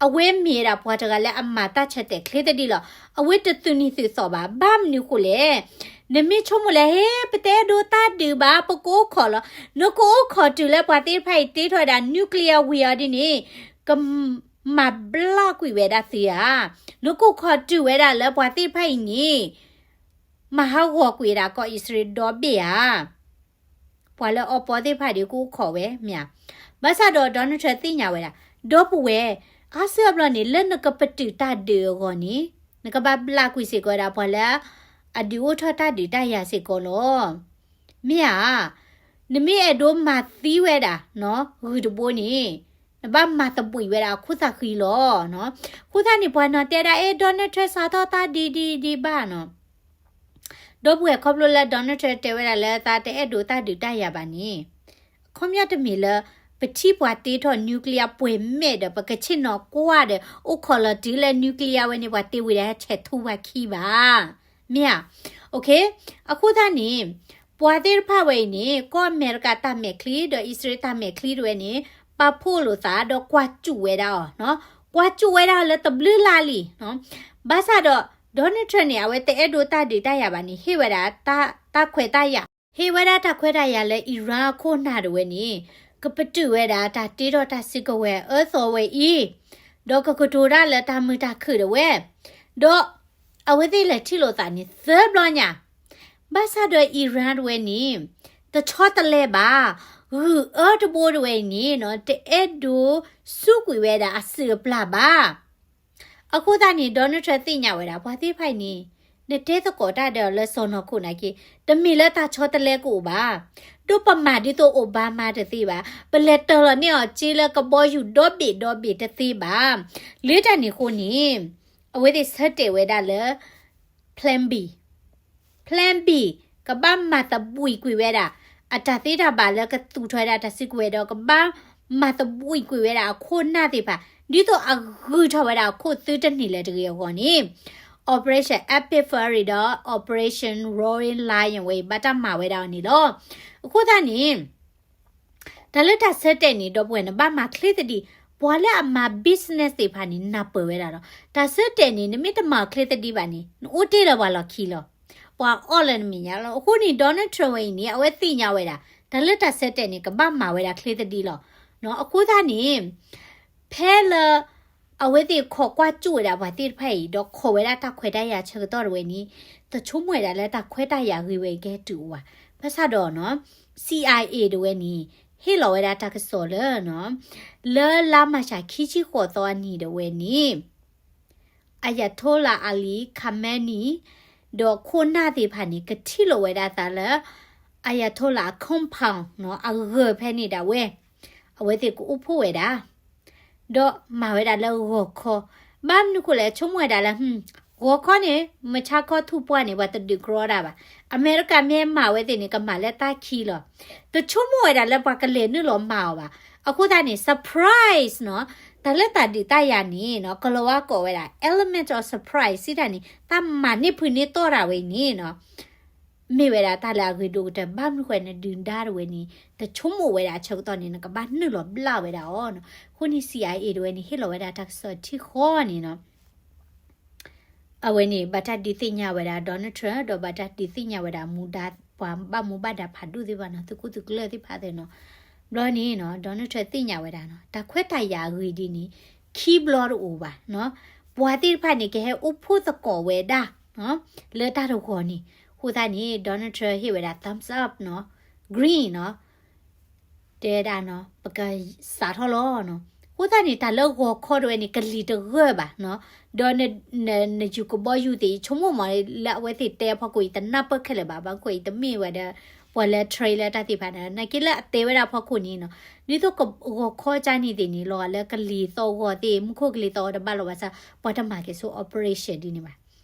အဝဲမ့ၢ်ဝဲဒၣ်ပှၤတဂၤလၢအမၤတၢ်ဆၢတဲာ်ချ့သဒံးလီၤ. အဝဲတသုးနံၤသုးသီၣ်ဘၣ်. ဘၣ်မနုၤဃိလဲၣ်, နမ့ၢ်ဆိကမိၣ်လၢ ဟ့ ပတအဲၣ်ဒိးတၢ်ဒုးဘၣ် ပကအိၣ်ခိးလီၤ, နကအိၣ်ခိးတုၤလၢပှၤသ့ၣ်တဖၣ်အံၤတ့ထီၣ်ဝဲဒၣ် nuclear ဝံၤအီၤဒ်န့ၣ် ကမၤဘျါကွံာ်ဝဲဒၣ်သုဧါ. နကအိၣ်ခိးတုၤဝဲဒၣ်လၢပှၤသ့ၣ်တဖၣ်အံၤန့ၣ် မၤဟးဂီၤကွံာ်ဝဲဒၣ်ကီၢ်အံၣ်စရ့လးဒီဘ့ၣ်ဧါ. ပှၤလၢအီပီသ့ၣ်တဖၣ်ဒီးကအိၣ်ခိးဝဲမ့ၢ်ဧါ. ဘၣ်ဆၣ်ဒီး Donald Trump သ့ၣ်ညါဝဲဒၣ် ဒီပုၢ်ဝဲၢ် အါစုအါဘျီန့ၣ် လၢနကပတုာ်တၢ်ဒုးအဂီၢ်န့ၣ် နကဘၣ်ဘျါကွံာ်စ့ၢ်ကီးဝဲဒၣ်ပှၤလၢ အဒုးအိၣ်ထီၣ်တၢ်ဒုးတၢ်ယၤစ့ၢ်ကီးလီၤ. မ့ၢ်ဧါ. နမ့ၢ်အဲၣ်ဒိးမၤသံဝဲဒၣ် ဂုၢ်တဘိန့ၣ် နဘၣ်မၤသဘှံးဝဲဒၣ်အခိၣ်သးဃံလီၤ. အဃိသတးန့ၣ် ပှၤနီၤတဲဒၣ် အဲ Donald Trump စးထီၣ်တၢ်ဒ်ဒ်ဒ်ဘၣ်နီၤ. ဒီပုၢ်ဝဲၢ် ခီဖျိလၢ Donald Trump တဲဝဲဒၣ်လၢ သးတအဲၣ်ဒိးတၢ်ဒုးတၢ်ယၤဘၣ်န့ၣ် အခီပညီတမ့ၢ်လၢ ပထံၣ်ပှၤတ့ထီၣ် nuclear ပှဲၤမဲာ်ဒီး ပကဆ့ၣ်နီၤကွၢ်ဒီး အိၣ်ခိးလီၤတုၤလၢ nuclear ဝဲန့ၣ် ပှၤတ့ဝံၤဒီးဟဲဆဲးထူပှၤခံဘၣ်. မ့ၢ်ဧါ. အဃိသတးန့ၣ် ပှၤသ့ၣ်တဖၣ်ဝဲအံၤန့ၣ် ကီၢ်အမဲရကၤတၢ်မဲာ်ချံ ဒီးအံၣ်စရ့လးတၢ်မဲာ်ချံတဝဲန့ၣ် ပာ်ဖှိၣ်လိာ်သး ဒီးကွၢ်စူၣ်ဝဲဒၣ်အီၤ, ကွၢ်စူၣ်ဝဲဒၣ်လၢတဘျုးလါလံ. ဘၣ်ဆၣ်ဒီး Donald Trump န့ၣ် အဝဲတအဲၣ်ဒိးတၢ်ဒုးတၢ်ယၤဘၣ်န့ၣ် ဟ့ၣ်ဝဲဒၣ် တၢ်ခွဲးတၢ်ယာ် ဟ့ၣ်ဝဲဒၣ်တၢ်ခွဲးတၢ်ယာ်လၢ Iran အခိၣ်နၢ်ဒၣ်ဝဲန့ၣ် ကပတုာ်ဝဲဒၣ်တၢ်တ့ထီၣ်တၢ်စုကဝဲၤအၢသီဝဲအံၤ, ဒီးကကတိၤတၢ်လၢတၢ်မုာ်တၢ်ခုၣ်ဒၣ်ဝဲ, ဒီးအဝဲသ့ၣ်လဲၤထံၣ်လိာ်သးန့ၣ်သၢဘျီညါ, ဘၣ်ဆၣ်ဒီး Iran ဒၣ်ဝဲန့ၣ် တဆီတလဲဘၣ်, ဂုၢ်အၢတဘိဒၣ်ဝဲအံၤန့ၣ်နီၤ တအဲၣ်ဒိးစူးကွံာ်ဝဲဒၣ်အစုၣ်အပျၢ်ဘၣ်. အဃိသတးန့ၣ် Donald Trump သ့ၣ်ညါဝဲဒၣ် ပှၤသ့ၣ်တဖၣ်အံၤန့ၣ် နတဲသကိးတၢ်ဒီးလၢစီၢ်နီၤခိၣ်နာ်က့, တမ့ၢ်လၢတၢ်ဆီတလဲကအိၣ်ဘၣ်, ဒီးပမၤဒ်သိး Obama တသ့ဘၣ်, ပလဲၤတၢၤလီၤန့ၢ်အီၤစ့လၢကဘီယူၤဒီဘ့ၣ်ဒီဘ့ၣ်တသ့ဘၣ်. လၢတၢ်န့ၣ်အဃိန့ၣ် အဝဲသ့ၣ်ဆၢတဲာ်ဝဲဒၣ်လၢ Plan B, Plan B ကဘၣ်မၤသဘှံးကွံာ်ဝဲဒၣ် အတၢ်သ့တၢ်ဘၣ်လၢကသူၣ်ထီၣ်ဝဲဒၣ်တၢ်စုကဝဲၤဒီး ကဘၣ်မၤသဘှံးကွံာ်ဝဲဒၣ်အခိၣ်နၢ်သ့ၣ်တဖၣ် ဒ်သိးအဂုၤထီၣ်ဝဲဒၣ်အခိၣ်သုတန့ၢ်လၢၤတဂ့ၤအဂီၢ်န့ၣ် Operation Epic Fury ဒီး Operation Roaring Lion ဝဲအံၤ ဘၣ်တၢ်မၤဝဲဒၣ်အီၤန့ၣ်လီၤ. အဃိသတးန့ၣ် တၢ်လၢတၢ်ဆၢတဲာ်န့ၣ် ဒီပုၢ်ဝဲၢ် နဘၣ်မၤချ့သဒံး, ပှၤလၢအမၤ business သ့ၣ်တဖၣ်န့ၣ် နၢ်ပၢၢ်ဝဲဒၣ်ဒီး တၢ်ဆၢတဲာ်န့ၣ် နမ့ၢ်တမၤအီၤချ့သဒံးဘၣ်န့ၣ် နအိၣ်တ့ၢ်လၢပှၤလီၢ်ခံလီၤ. ပှၤအီၣ်လၢနမဲာ်ညါလီၤ. အဃိန့ၣ် Donald Trump ဝဲအံၤန့ၣ် အဝဲသ့ၣ်ညါဝဲဒၣ် တၢ်လၢတၢ်ဆၢတဲာ်န့ၣ် ကဘၣ်မၤဝဲဒၣ်ချ့သဒံးလီၤ. အဃိသတးန့ၣ် ဖဲလၢ အဝဲသ့ၣ်ခိးကွၢ်ကၠိဝဲဒၣ်ပှၤသ့ၣ်တဖၣ်အံၤ ဒီးခိးဝဲဒၣ်တၢ်ခွဲးတၢ်ယာ်ဆၢကတီၢ်ဒၣ်ဝဲန့ၣ် တဆိကမိၣ်ဝဲဒၣ်လၢတၢ်ခွဲးတၢ်ယာ်ဂ့ၤဝဲအံၤ ကဟဲတုၤအိၣ်ဘၣ်. ဘၣ်ဆၣ်ဒီးနီၤ CIA ဒၣ်ဝဲန့ၣ် ဟ့ၣ်လီၤဝဲဒၣ်တၢ်ကစီၣ်လၢနီၤ လၢလါမၢ်ၡးခံဆံဃိးသီအနံၤဒၣ်ဝဲန့ၣ် Ayatollah Ali Khamenei ဒီးခိၣ်နၢ်သ့ၣ်တဖၣ်န့ၣ် ကထံၣ်လိာ်ဝဲဒၣ်အသးလၢ Ayatollah အ compound နီၤ အဂၢၤဖဲန့ၣ်ဒၣ်ဝဲ အဝဲသ့ၣ်ကအိၣ်ဖှိၣ်ဝဲဒၣ် ဒီးမၤဝဲဒၣ်လၢဂီၤခီ, ဘၣ်မနုၤဃိလဲၣ် ဆိကမိၣ်ဝဲဒၣ်လၢ ဂီၤခီန့ၣ် မုၢ်ဆါခီထူၣ်ပှၢ်န့ၣ် ပှၤတဒုးကြီတၢ်ဘၣ်. အမဲရကၤမ့ၢ်မၤဝဲသ့ၣ်န့ၣ် ကမၤလၢတၢ်ခံလီၤ. တဆိကမိၣ်ဝဲဒၣ်လၢပှၤကလဲၤနုာ်လီၤမၤအီၤဘၣ်. အဃိသတးန့ၣ် surprise နီၤ, တၢ်လၢတၢ်ဒုးတၢ်ယၤန့ၣ်နီၤ ကလီၤဝါကိးဝဲဒၣ် element of surprise စံးတၢ်န့ၣ် တၢ်မၤန့ၢ်ဖုးန့ၢ်တီၢ်တၢ်ဝဲအံၤန့ၣ်နီၤ မ့ၢ်ဝဲဒၣ်တၢ်လၢအဂ့ၤဒိၣ်ကတၢၢ် ဘၣ်မနုၤဃိနဒုးဒါတဝဲန့ၣ် တဆိကမိၣ်ဝဲဒၣ်အဆၢကတီၢ်န့ၣ် နကဘၣ်နုာ်လီၤဘျၣ်ဝဲဒၣ်အီၤနီၤ. အဃိန့ၣ် CIA တဝဲန့ၣ် ဟ့ၣ်လီၤဝဲဒၣ်တၢ်ကစီၣ်ထံဃီန့ၣ်နီၤ အဝဲန့ၣ် ဘၣ်တၢ်ဒုးသ့ၣ်ညါဝဲဒၣ် Donald Trump ဒီးဘၣ်တၢ်ဒုးသ့ၣ်ညါဝဲဒၣ်မူဒါ ပှၤဘၣ်မူဘၣ်ဒါဖးဒိၣ်သ့ၣ်တဖၣ်နီၤ သုးခိၣ်သုးကျၢၢ်သ့ၣ်တဖၣ်သ့ၣ်နီၤ. ဘျီန့ၣ်နီၤ Donald Trump သ့ၣ်ညါဝဲဒၣ်နီၤ တၢ်ခွဲးတၢ်ယာ်အဂ့ၤဒ်န့ၣ် ခံဘျီတအိၣ်ဘၣ်နီၤ. ပှၤသ့ၣ်တဖၣ်န့ၣ် ကဟဲအိၣ်ဖှိၣ်သကိးဝဲဒၣ် လၢတၢ်တဂီၤန့ၣ် အဃိသတးန့ၣ် Donald Trump ဟ့ၣ်ဝဲဒၣ် thumbs up နီၤ green နီၤ တဲဝဲဒၣ်နီၤ ပကစးထီၣ်လီၤနီၤ. အဃိသတးန့ၣ် တၢ်လၢဂီၤခီတဝဲန့ၣ် ကလံၤတဂၢၢ်ဘၣ်နီၤ. ဒီးန န နယူၤကဘီယူၤသ့ၣ် ဆိကမိၣ်မးလၢအဝဲသ့ၣ်တဲအဖီခိၣ်အံၤ တနၢ်ပၢၢ်ခဲလၢာ်ဘၣ်. ဘၣ်ကွၢ်အံၤတမ့ၢ်ဝဲဒၣ် ပှၤလၢ train လၢတၢ်သ့ၣ်တဖၣ်န့ၣ် နာ်က့လၢအတဲဝဲဒၣ်အဖီခိၣ်န့ၣ်နီၤ ဒ်သိးဂီၤခီကၢ်န့ၣ်သ့ၣ်န့ၣ် လီၤဂာ်လၢကလံၤသီၣ်ဂီၤသ့ၣ် မူခိၣ်ကလံၤသီၣ်ဂီၤတဘၣ်လီၤဘၣ်ဆၣ် ပှၤတမၤက့ၤဆိ operation ဒ်န့ၣ်ဘၣ်.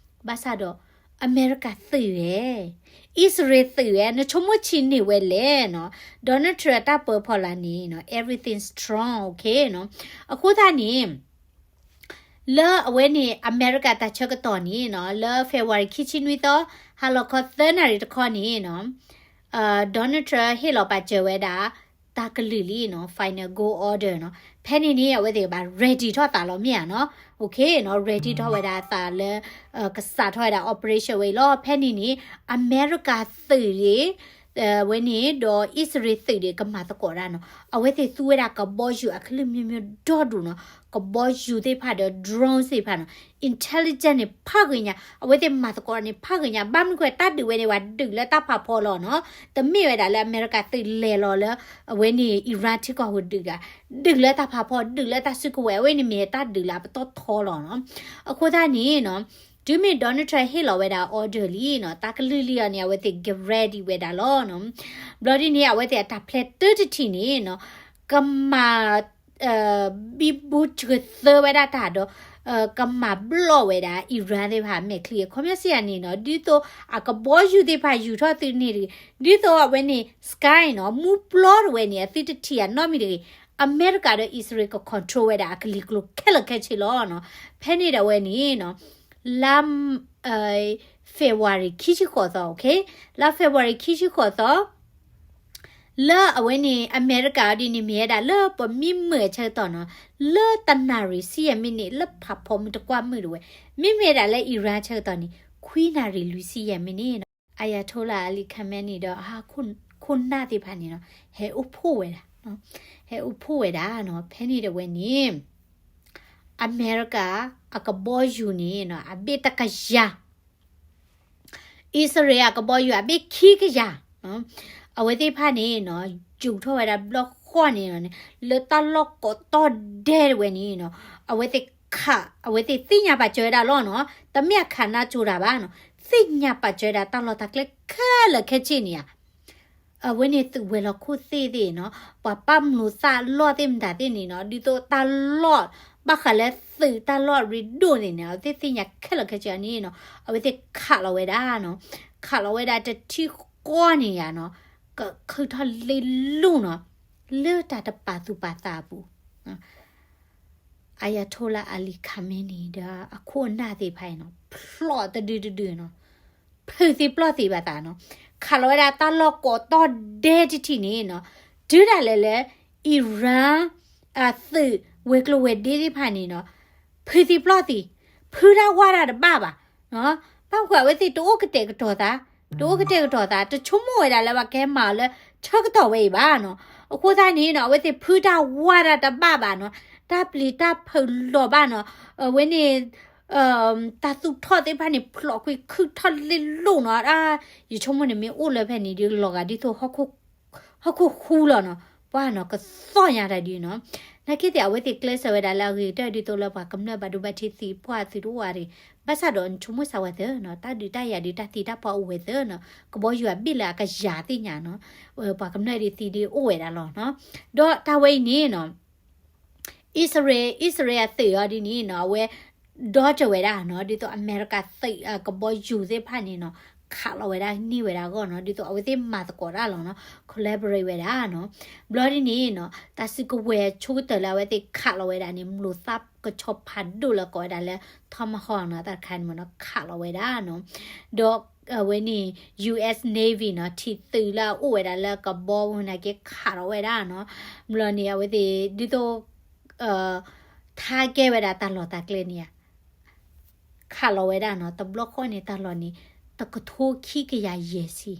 ဘၣ်ဆၣ်ဒီး အမဲရကၤသုးဝဲ အံၣ်စရ့လးသုးဝဲ နဆိကမိၣ်ဆံးန့ၢ်ဝဲလဲၣ်နီၤ. Donald Trump တၢ်ပၢဖီလာ်န့ၣ်နီၤ everything strong, okay နီၤ. အဃိသတးန့ၣ် လၢအဝဲန့ၣ် အမဲရကၤတၢ်ဆၢကတီၢ်န့ၣ်နီၤ လၢ February ခံဆံနွံသီ ဟါလီၤခီသၢနၣ်ရံၣ်တခီန့ၣ်နီၤ Donald Trump ဟ့ၣ်လီၤပာ်စၢၤဝဲဒၣ် တၢ်ကလုၢ်လံနီၤ final goal order နီၤ. ဖဲန့ၣ်န့ၣ် အဝဲသ့ၣ်ကဘၣ် ready ထီၣ်သးလီၤမ့ၢ်ဧါနီၤ. Okay နီၤ ready ထီၣ်ဝဲဒၣ်အသးလၢ ကစးထီၣ်ဝဲဒၣ် operation ဝဲအံၤလီၤ. ဖဲန့ၣ်န့ၣ် အမဲရကၤသုးဒၣ် ဝဲန့ၣ် ဒီးအံၣ်စရ့လးသုးဒၣ် ကမၤသကိးတၢ်နီၤ. အဝဲသ့ၣ်သူဝဲဒၣ်ကဘီယူၤအကလုာ်မ့ၢ်မ့ၢ်ဒီဒူၣ်နီၤ ကဘီယူၤသ့ၣ်တဖၣ်ဒီး drone သ့ၣ်တဖၣ်နီၤ intelligence န့ၣ် ဖးဂ့ၤညါ အဝဲသ့ၣ်မၤသကိးန့ၣ် ဖးဂ့ၤညါ ဘၣ်မနုၤဃိ တၢ်ဒုးဝဲန့ၣ် ပှၤဒုးလၢတၢ်ဖးဖီလီၤနီၤ တမ့ၢ်ဝဲဒၣ်လၢအမဲရကၤသုးလဲၤလီၤလၢ အဝဲန့ၣ် Iran ထံကီၢ်ဟူးဒုးဒၣ် ဒုးလၢတၢ်ဖးဖီ ဒုးလၢတၢ်စုကဝဲၤ အဝဲန့ၣ်မ့ၢ်တၢ်ဒုးလၢအပတီၢ်ထီလီၤနီၤ. အဃိသတးန့ၣ်နီၤ တုၤမ့ၢ် Donald Trump ဟ့ၣ်လီၤဝဲဒၣ် order လံနီၤ တၢ်ကလုၢ်လံအီၤန့ၣ် အဝဲသ့ၣ် get ready ဝဲဒၣ်လီၤနီၤ. ဘျီဒ်န့ၣ် အဝဲသ့ၣ်အတၢ် plan တၢတထံၣ်န့ၣ်နီၤ ကမၤ ဘံဘူကသၢဝဲဒၣ်တၢ်ဒီး ကမၤဘျီၣ်ဝဲဒၣ် Iran သ့ၣ်တဖၣ်အမဲာ်ချံ ခီပညီစံးယၤန့ၣ်နီၤ ဒ်သိးအကဘီယူၤသ့ၣ်တဖၣ်ယူၤထီၣ်သုန့ၣ်တဂ့ၤ ဒ်သိးအဝဲန့ၣ် sky နီၤ မူပျီတဝဲန့ၣ် အသုတထံၣ်အနီတမံၤတဂ့ၤ အမဲရကၤဒီးအံၣ်စရ့လးက control ဝဲဒၣ်အကလံၤကျိၤခဲလၢာ်ခဲဆ့လီၤနီၤ. ဖဲန့ၣ်ဒၣ်ဝဲန့ၣ်နီၤ လါ February ခံဆံဃိးသီ okay လါ February ခံဆံဃိးသီ လၢအဝဲန့ၣ် အမဲရကၤအီၤဒ်န့ၣ် မ့ၢ်ဝဲဒၣ်လၢပမ့ၢ်မုာ်အဆၢကတီၢ်နီၤ လၢတနၣ်ရံၣ်ဆံယဲၢ်မံးနံး လၢဖးဖီမုၢ်တကွၢ်မုၢ်ဒၣ်ဝဲ မ့မ့ၢ်ဝဲဒၣ်လၢ Iran ဆၢကတီၢ်န့ၣ် ခွံနၣ်ရံၣ်လွံၢ်ဆံယဲၢ်မံးနံးနီၤ Ayatollah Ali Khamenei ဒီးအဟးခိၣ်နၢ်သ့ၣ်တဖၣ်န့ၣ်နီၤ ဟဲအိၣ်ဖှိၣ်ဝဲဒၣ်, ဟဲအိၣ်ဖှိၣ်ဝဲဒၣ်နီၤ. ဖဲန့ၣ်တဝဲန့ၣ် အမဲရကၤအကဘီယူၤန့ၣ်နီၤ အဘ့ၣ်တကယၤ အံၣ်စရ့လးအကဘီယူၤအဘ့ၣ်ခံကယၤ, အဝဲသ့ၣ်တဖၣ်န့ၣ်နီၤ ယူၤထီၣ်ဝဲဒၣ်ဘျီဃီန့ၣ်နီၤ လၢတၢ်လီၢ်ကိးတီၢ်ဒဲတဝဲန့ၣ်နီၤ အဝဲသ့ၣ်ခး အဝဲသ့ၣ်သ့ၣ်ညါပာ်စၢၤဝဲဒၣ်လီၤနီၤ တမ့ၢ်အခးနါကၠိတၢ်ဘၣ်နီၤ သ့ၣ်ညါပာ်စၢၤဝဲဒၣ်တၢ်လီၢ်တၢ်ကျဲခဲလၢာ်ခဲဆ့န့ၣ်ဧါ အဝဲန့ၣ်သုးဝဲၤလီၢ်ခိၣ်သ့ၣ်သ့ၣ်နီၤ ပှၤပာ်မျိာ်သၣ်အလီၢ်သ့ၣ်မတၤသ့ၣ်န့ၣ်နီၤ ဒ်သိးတၢ်လီၢ် ဘၣ်ဃးလၢသုးတၢ်လီၢ်ရ့ဒိၣ်န့ၣ်န့ၣ် အဝဲသ့ၣ်သ့ၣ်ညါခဲလၢာ်ခဲဆ့န့ၣ်နီၤ အဝဲသ့ၣ်ခးလီၤဝဲဒၣ်နီၤ ခးလီၤဝဲဒၣ်တထံၣ်ဃီန့ၣ်ယါနီၤ ကခုၣ်ထီၣ်လ့လိၣ်နီၤ လၢတၢ်တပာ်သူၣ်ပာ်သးအပူၤ Ayatollah Ali Khamenei ဒီးအခိၣ်အနၢ်သ့ၣ်တဖၣ်အံၤနီၤ ဖျိးတဒုတဒုနီၤ ဖုးသံပျီၢ်သံဘၣ်သးနီၤ ခးလီၤဝဲဒၣ်တၢ်လီၢ်ကိးတီၢ်ဒဲတထံၣ်န့ၣ်နီၤ တုၤဒၣ်လဲာ်လၢ Iran အသုးဝဲၤကျိၤဝဲၤဒ့သ့ၣ်တဖၣ်န့ၣ်နီၤ ဖုးသံပျီၢ်သံ ဖုတၢ်ဝါတၢ်တဘၣ်ဘၣ် ဘၣ်မနုၤအဝဲသ့ၣ်တအိၣ်ကတဲာ်ကတီၤသး တအိၣ်ကတဲာ်ကတီၤသး တဆိကမိၣ်ဝဲဒၣ်လၢပှၤကဟဲမၤအီၤလၢ ဆၢကတီၢ်ဝဲအံၤဘၣ်နီၤ အဃိသတးန့ၣ်နီၤ အဝဲသ့ၣ်ဖုတၢ်ဝါတၢ်တဘၣ်ဘၣ်နီၤ တၢ်ပျံၤတၢ်ဖုးလီၤဘၣ်နီၤ အဝဲန့ၣ် တၢ်သူၣ်ထီၣ်သ့ၣ်တဖၣ်န့ၣ် ဖျိးကွံာ်ခုၣ်ထီၣ်လ့လိၣ်နီၤ ယဆိကမိၣ်န့ၣ်မ့ၢ်အိၣ်လၢဖဲန့ၣ်ဒီးလီၤဂာ်ဒ်သိး ဟီၣ်ခိၣ်ဟူလီၤနီၤ ပှၤနီၤကသီၣ်ညါတၢ်ဒ်နီၤ နာ်က့သ့ၣ် အဝဲသ့ၣ်ကျဲးစၢးဝဲဒၣ်လၢအဂ့ၤကတၢၢ်ဒ်သိးလၢပှၤကမျၢၢ်ဘၣ်ဒိဘၣ်ထံးသံပှၢ်သုးတအိၣ်အါရ့ၣ် ဘၣ်ဆၣ်ဒီးနဆိကမိၣ်စၢ်ဝဲသ့နီၤ တၢ်ဒုးတၢ်ယၤဒုးတၢ်သံတၢ်ပှၢ်အိၣ်ဝဲသ့နီၤ ကဘီယူၤအဘ့ၣ်လၢအကယၤသ့ၣ်ညါနီၤ ပှၤကမျၢၢ်ဒုးသံဒုးအိၣ်ဝဲဒၣ်လီၤနီၤ ဒီးတၢ်ဝဲအံၤန့ၣ်နီၤ အံၣ်စရ့လး အံၣ်စရ့လးအသုးအီၤဒ်န့ၣ်နီၤ အဝဲ ဒီတၢ်ဝဲဒၣ်နီၤ ဒ်သိးအမဲရကၤသုးအကဘီယူၤသ့ၣ်တဖၣ်န့ၣ်နီၤ ခးလီၤဝဲဒၣ်န့ၢ်ဝဲဒၣ်အဂီၢ်နီၤ ဒ်သိးအဝဲသ့ၣ်မၤသကိးတၢ်လီၤနီၤ collaborate ဝဲဒၣ်နီၤ ဘျီဒ်န့ၣ်နီၤ တၢ်စုကဝဲၤဆိကတၢၢ်လၢအဝဲသ့ၣ်ခးလီၤဝဲဒၣ်န့ၣ် မျိာ်သၣ်ကဆီဖးဒိၣ်လၢကိးဝဲဒၣ်လၢ Tomahawk နီၤ တၢ်တခါန့ၣ်မ့ၢ်နီၤ ခးလီၤဝဲဒၣ်နီၤ ဒီးအဝဲန့ၣ် US Navy နီၤ ထံသုးလၢအအိၣ်ဝဲဒၣ်လၢကဘီဝဲနာ်က့ခးလီၤဝဲဒၣ်နီၤ ဘျီန့ၣ် အဝဲသ့ၣ်ဒ်သိး ထါကဲဝဲဒၣ်တၢ်လီၢ်တၢ်ကျဲန့ၣ်ဧါ ခးလီၤဝဲဒၣ်နီၤ တဘျီဃီန့ၣ် တၢ်လီၢ်န့ၣ် တကထိခံကယၤယဲၢ်ဆံ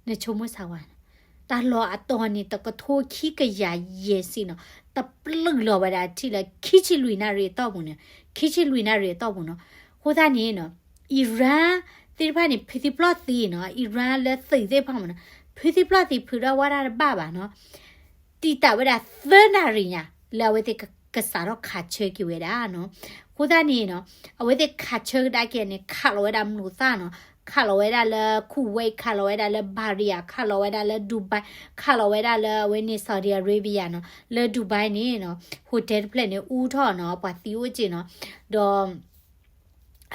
နဆိကမိၣ်စၢ်ဝဲနီၤ တၢ်လီၢ်အတီၤန့ၣ် တကထိခံကယၤယဲၢ်ဆံနီၤ တပျုာ်လီၤဝဲဒၣ်ထံၣ်လၢ ခံဆံလွံၢ်နၣ်ရံၣ်အတီၢ်ပူၤန့ၣ် ခံဆံလွံၢ်နၣ်ရံၣ်အတီၢ်ပူၤနီၤ အဃိသတးန့ၣ်နီၤ Iran သ့ၣ်တဖၣ်န့ၣ် ဖုးသံပျီၢ်သံနီၤ Iran လၢသုးသ့ၣ်တဖၣ်မ့ၢ်နီၤ ဖုးသံပျီၢ်သံ ဖုးထီၣ်ဝါတၢ်တဘၣ်ဘၣ်နီၤ တံာ်တာ်ဝဲဒၣ်သၢနၣ်ရံၣ်ညါ လၢအဝဲသ့ၣ်ကစးထီၣ်ခးဆၢက့ၤဝဲဒၣ်နီၤ အဃိသတးန့ၣ်နီၤ အဝဲသ့ၣ်ခးဆၢကဒါက့ၤန့ၣ် ခးလီၤဝဲဒၣ်မျိာ်သၣ်နီၤ ခးလီၤဝဲဒၣ်လၢ Kuwait ခးလီၤဝဲဒၣ်လၢ Bahrain ခးလီၤဝဲဒၣ်လၢ Dubai ခးလီၤဝဲဒၣ်လၢအဝဲန့ၣ် Saudi Arabia နီၤ လၢ Dubai န့ၣ်နီၤ hotel တဖျၢၣ်န့ၣ် အူထီၣ်နီၤ ပှၤသံအိၣ်က့နီၤ ဒီး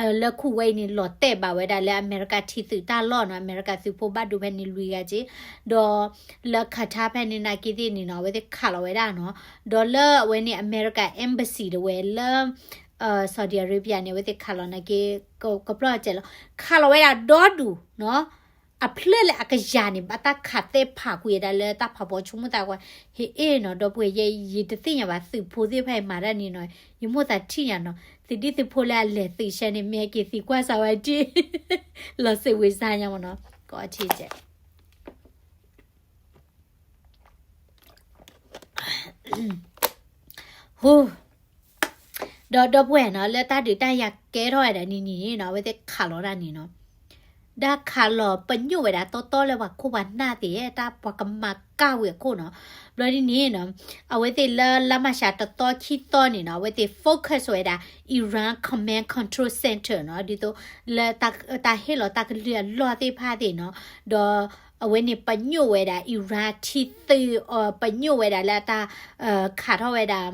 လၢ Kuwait န့ၣ် လီၤတဲာ်ဘၣ်ဝဲဒၣ်လၢအမဲရကၤထံသုးတၢ်လီၢ်နီၤ အမဲရကၤသုးဖိဘၣ်ဒိဖဲန့ၣ်လွံၢ်ဂၤက့ ဒီးလၢ Qatar ဖဲန့ၣ်နာ်က့သ့ၣ်န့ၣ်နီၤ အဝဲသ့ၣ်ခးလီၤဝဲဒၣ်နီၤ ဒီးလၢအဝဲန့ၣ် အမဲရကၤ embassy တဝဲလၢ Saudi Arabia န့ၣ် အဝဲသ့ၣ်ခးလီၤနာ်က့ ကပျီၢ်စဲးလီၤ ခးလီၤဝဲဒၣ်ဒီဒူၣ်နီၤ အဖျၢၣ်လၢအကယၤန့ၣ် ဘၣ်တၢ်ခးသဲဖးကွံာ်ဝဲဒၣ်လၢတၢ်ဖးဖီဆိကမိၣ်သးကွၢ် ဟ့ၣ်အ့ၣ်နီၤ ဒီပုၢ်ဝဲၢ်ယဲ ယတသ့ၣ်ညါဘၣ်သုးဖိသ့ၣ်တဖၣ်အံၤမၤတၢ်န့ၣ်နီၤ ယမိၣ်သးထံၣ်ညါနီၤ သုးဒ်သုးဖိလၢအလဲၤသုးဆဲန့ၣ် မ့ၢ်ဟဲက့ၤသံကွၢ်စးဝဲတ့ၢ် လီၤစိတ်ဝင်စားညါမ့ၢ်နီၤ ကီးထံကဲး ဟူ ဒီးဒီပုၢ်ဝဲၢ်နီၤ လၢတၢ်ဒုးတၢ်ယၤကဲထီၣ်ဝဲဒၣ်န့ၣ်န့ၣ်နီၤ အဝဲသ့ၣ်ခးလီၤတၢ်န့ၣ်နီၤ ဒၣ်ခးလီၤပညိၣ်ဝဲဒၣ်တီတီလၢပှၤခိၣ်ပှၤနၢ်သ့ၣ် တၢ်ပှၤကမၤကၢ်ဝံၤအခိၣ်နီၤ ဘျီဒ်န့ၣ်နီၤ အဝဲသ့ၣ်လၢလါမၢ်ၡးတသီခံသီန့ၣ်နီၤ အဝဲသ့ၣ် focus ဝဲဒၣ် Iran Command Control Center နီၤ ဒ်သိးလၢတၢ်ဟ့ၣ်လီၤတၢ်ကလုၢ်အလီၢ်သ့ၣ်တဖၣ်သ့ၣ်နီၤ ဒီးအဝဲန့ၣ်ပညိၣ်ဝဲဒၣ် Iran ထံသုး ပညိၣ်ဝဲဒၣ်လၢတၢ် ခးထီၣ်ဝဲဒၣ်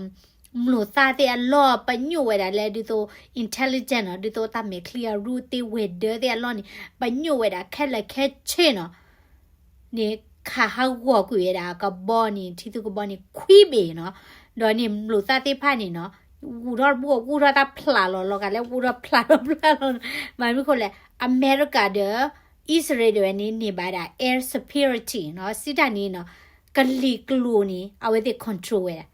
မျိာ်သၣ်သ့ၣ်အလီၢ် ပညိၣ်ဝဲဒၣ်လၢဒ်သိး intelligence နီၤ ဒ်သိးတၢ်မဲာ်ချံအရူၢ်သ့ၣ်ဝဲၤဒၢသ့ၣ်အလီၢ်န့ၣ် ပညိၣ်ဝဲဒၣ်ခဲလၢာ်ခဲဆ့နီၤ န့ၣ်ခးဟးဂီၤကွံာ်ဝဲဒၣ်ကဘီန့ၣ် ထံသုးကဘီန့ၣ် ခွံဘ့ၣ်နီၤ ဒီးန့ၣ်မျိာ်သၣ်သ့ၣ်တဖၣ်န့ၣ်နီၤ ဝူထီၣ်တဘူၣ်ဝူထီၣ်တၢ်ဖျးလီၤလီၤဂာ်လၢဝူထီၣ်ဖျးထီၣ်ဖျးလီၤ မ့ၢ်မနုၤအဃိလဲၣ် အမဲရကၤဒီး အံၣ်စရ့လးဒၣ်ဝဲန့ၣ် န့ၢ်ဘၣ်ဒၣ် air security နီၤ စံးတၢ်န့ၣ်နီၤ ကလံၤကျိၤန့ၣ် အဝဲသ့ၣ် control ဝဲဒၣ်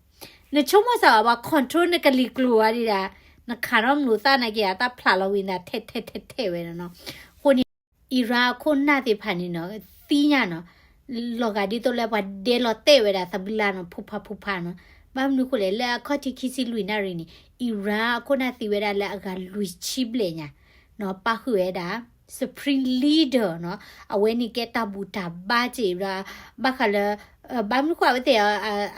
နဆိကမိၣ်စၢ်ဘၣ် ပှၤ control နကလံၤကျိၤဝဲဒၣ် နခးထီၣ်မျိာ်သၣ်နာ်က့ အတၢ်ဖျးလီၤဝံၤနၤထဲထဲထဲထဲဝဲဒၣ်နီၤ အဃိန့ၣ် Iran အခိၣ်နၢ်သ့ၣ်တဖၣ်န့ၣ်နီၤ သံညါနီၤ, လီၤဂာ်ဒ်သိးလၢပှၤဒဲလီၤတဲာ်ဝဲဒၣ်သးဘုလါနီၤ ဖူဖးဖူဖးနီၤ. ဘၣ်မနုၤဃိလဲၣ် လၢအခီၣ်ထံးခံဆံလွံၢ်နၣ်ရံၣ်န့ၣ် Iran အခိၣ်နၢ်သံဝဲဒၣ်လၢအဂၤလွံၢ်ဆံဘျဲၣ်ညါနီၤ, ပၣ်ဃုာ်ဝဲဒၣ် Supreme Leader နီၤ, အဝဲန့ၣ်ကဲတၢ်ဘူၣ်တၢ်ဘါစ့ၢ်ဒီး ဘၣ်ဃးလၢ ဘၣ်မနုၤဃိအဝဲသ့ၣ်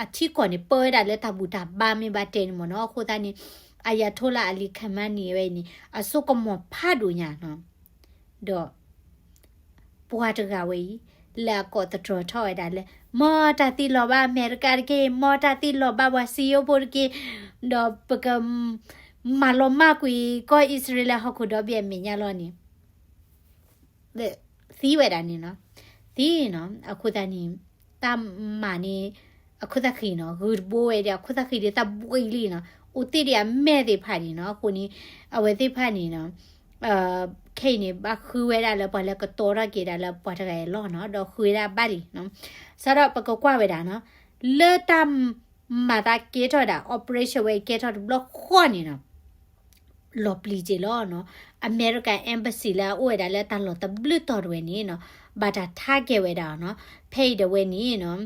အထံကီၢ်န့ၣ် ပၢဝဲဒၣ်လၢတၢ်ဘူၣ်တၢ်ဘါမ့ၢ်ဘၣ်တဲန့ၣ်မ့ၢ်နီၤ, အဃိသတးန့ၣ် Ayatollah Ali Khamenei ဝဲအံၤန့ၣ် အစိကမီၤဖးဒိၣ်ညါနီၤ, ဒီး ပှၤတဂၤဝဲအံၤ လၢအကိးသတြီၤထီၣ်ဝဲဒၣ်လၢ မ်တၢ်သံလီၤဘၣ်အမဲရကၤတက့ၢ်, မ်တၢ်သံလီၤဘၣ်ပှၤစံယိၣ်ဖိတက့ၢ်, ဒီးပက မၤလီၤမၢ်ကွံာ်ကီၢ်အံၣ်စရ့လးဟီၣ်ခိၣ်ဒီဘ့ၣ်အမဲာ်ညါလီၤန့ၣ် သံဝဲဒၣ်န့ၣ်နီၤ, သံနီၤ, အဃိသတးန့ၣ် တၢ်မၤန့ၣ် အခိၣ်သၣ်ဃံနီၤ, ဂုာ်တဘိဝဲဒီး အခိၣ်သၣ်ဃံဒီးတၢ်ဘှံးလံနီၤ, အိၣ်သ့ၣ်ဒံးအမဲာ်သ့ၣ်တဖၣ်န့ၣ်နီၤ, အဃိန့ၣ် အဝဲသ့ၣ်တဖၣ်န့ၣ်နီၤ ခဲအံၤန့ၣ် ဘၣ်ဃုဝဲဒၣ်လၢပှၤလၢကတီထီၣ်က့ၤဒၣ်လၢပှၤတဂၤအံၤလီၢ်နီၤ, ဒီးဃုဝဲဒၣ်ဘၣ်လံနီၤ, စးထီၣ်ပကကွၢ်ဝဲဒၣ်နီၤ, လၢတၢ်မၤသးကဲထီၣ်ဒၣ် operation ဝဲကဲထီၣ်တဘျီဃီန့ၣ်နီၤ လီၤပျံၤက့ၤလီၤနီၤ, American Embassy လၢအအိၣ်ဝဲဒၣ်လၢတၢ်လီၢ်တဘျုးတီၤတဝဲန့ၣ်နီၤ, ဘၣ်တၢ်ထါကဲၤဝဲဒၣ်နီၤ, ဖဲအံၤတဝဲန့ၣ်နီၤ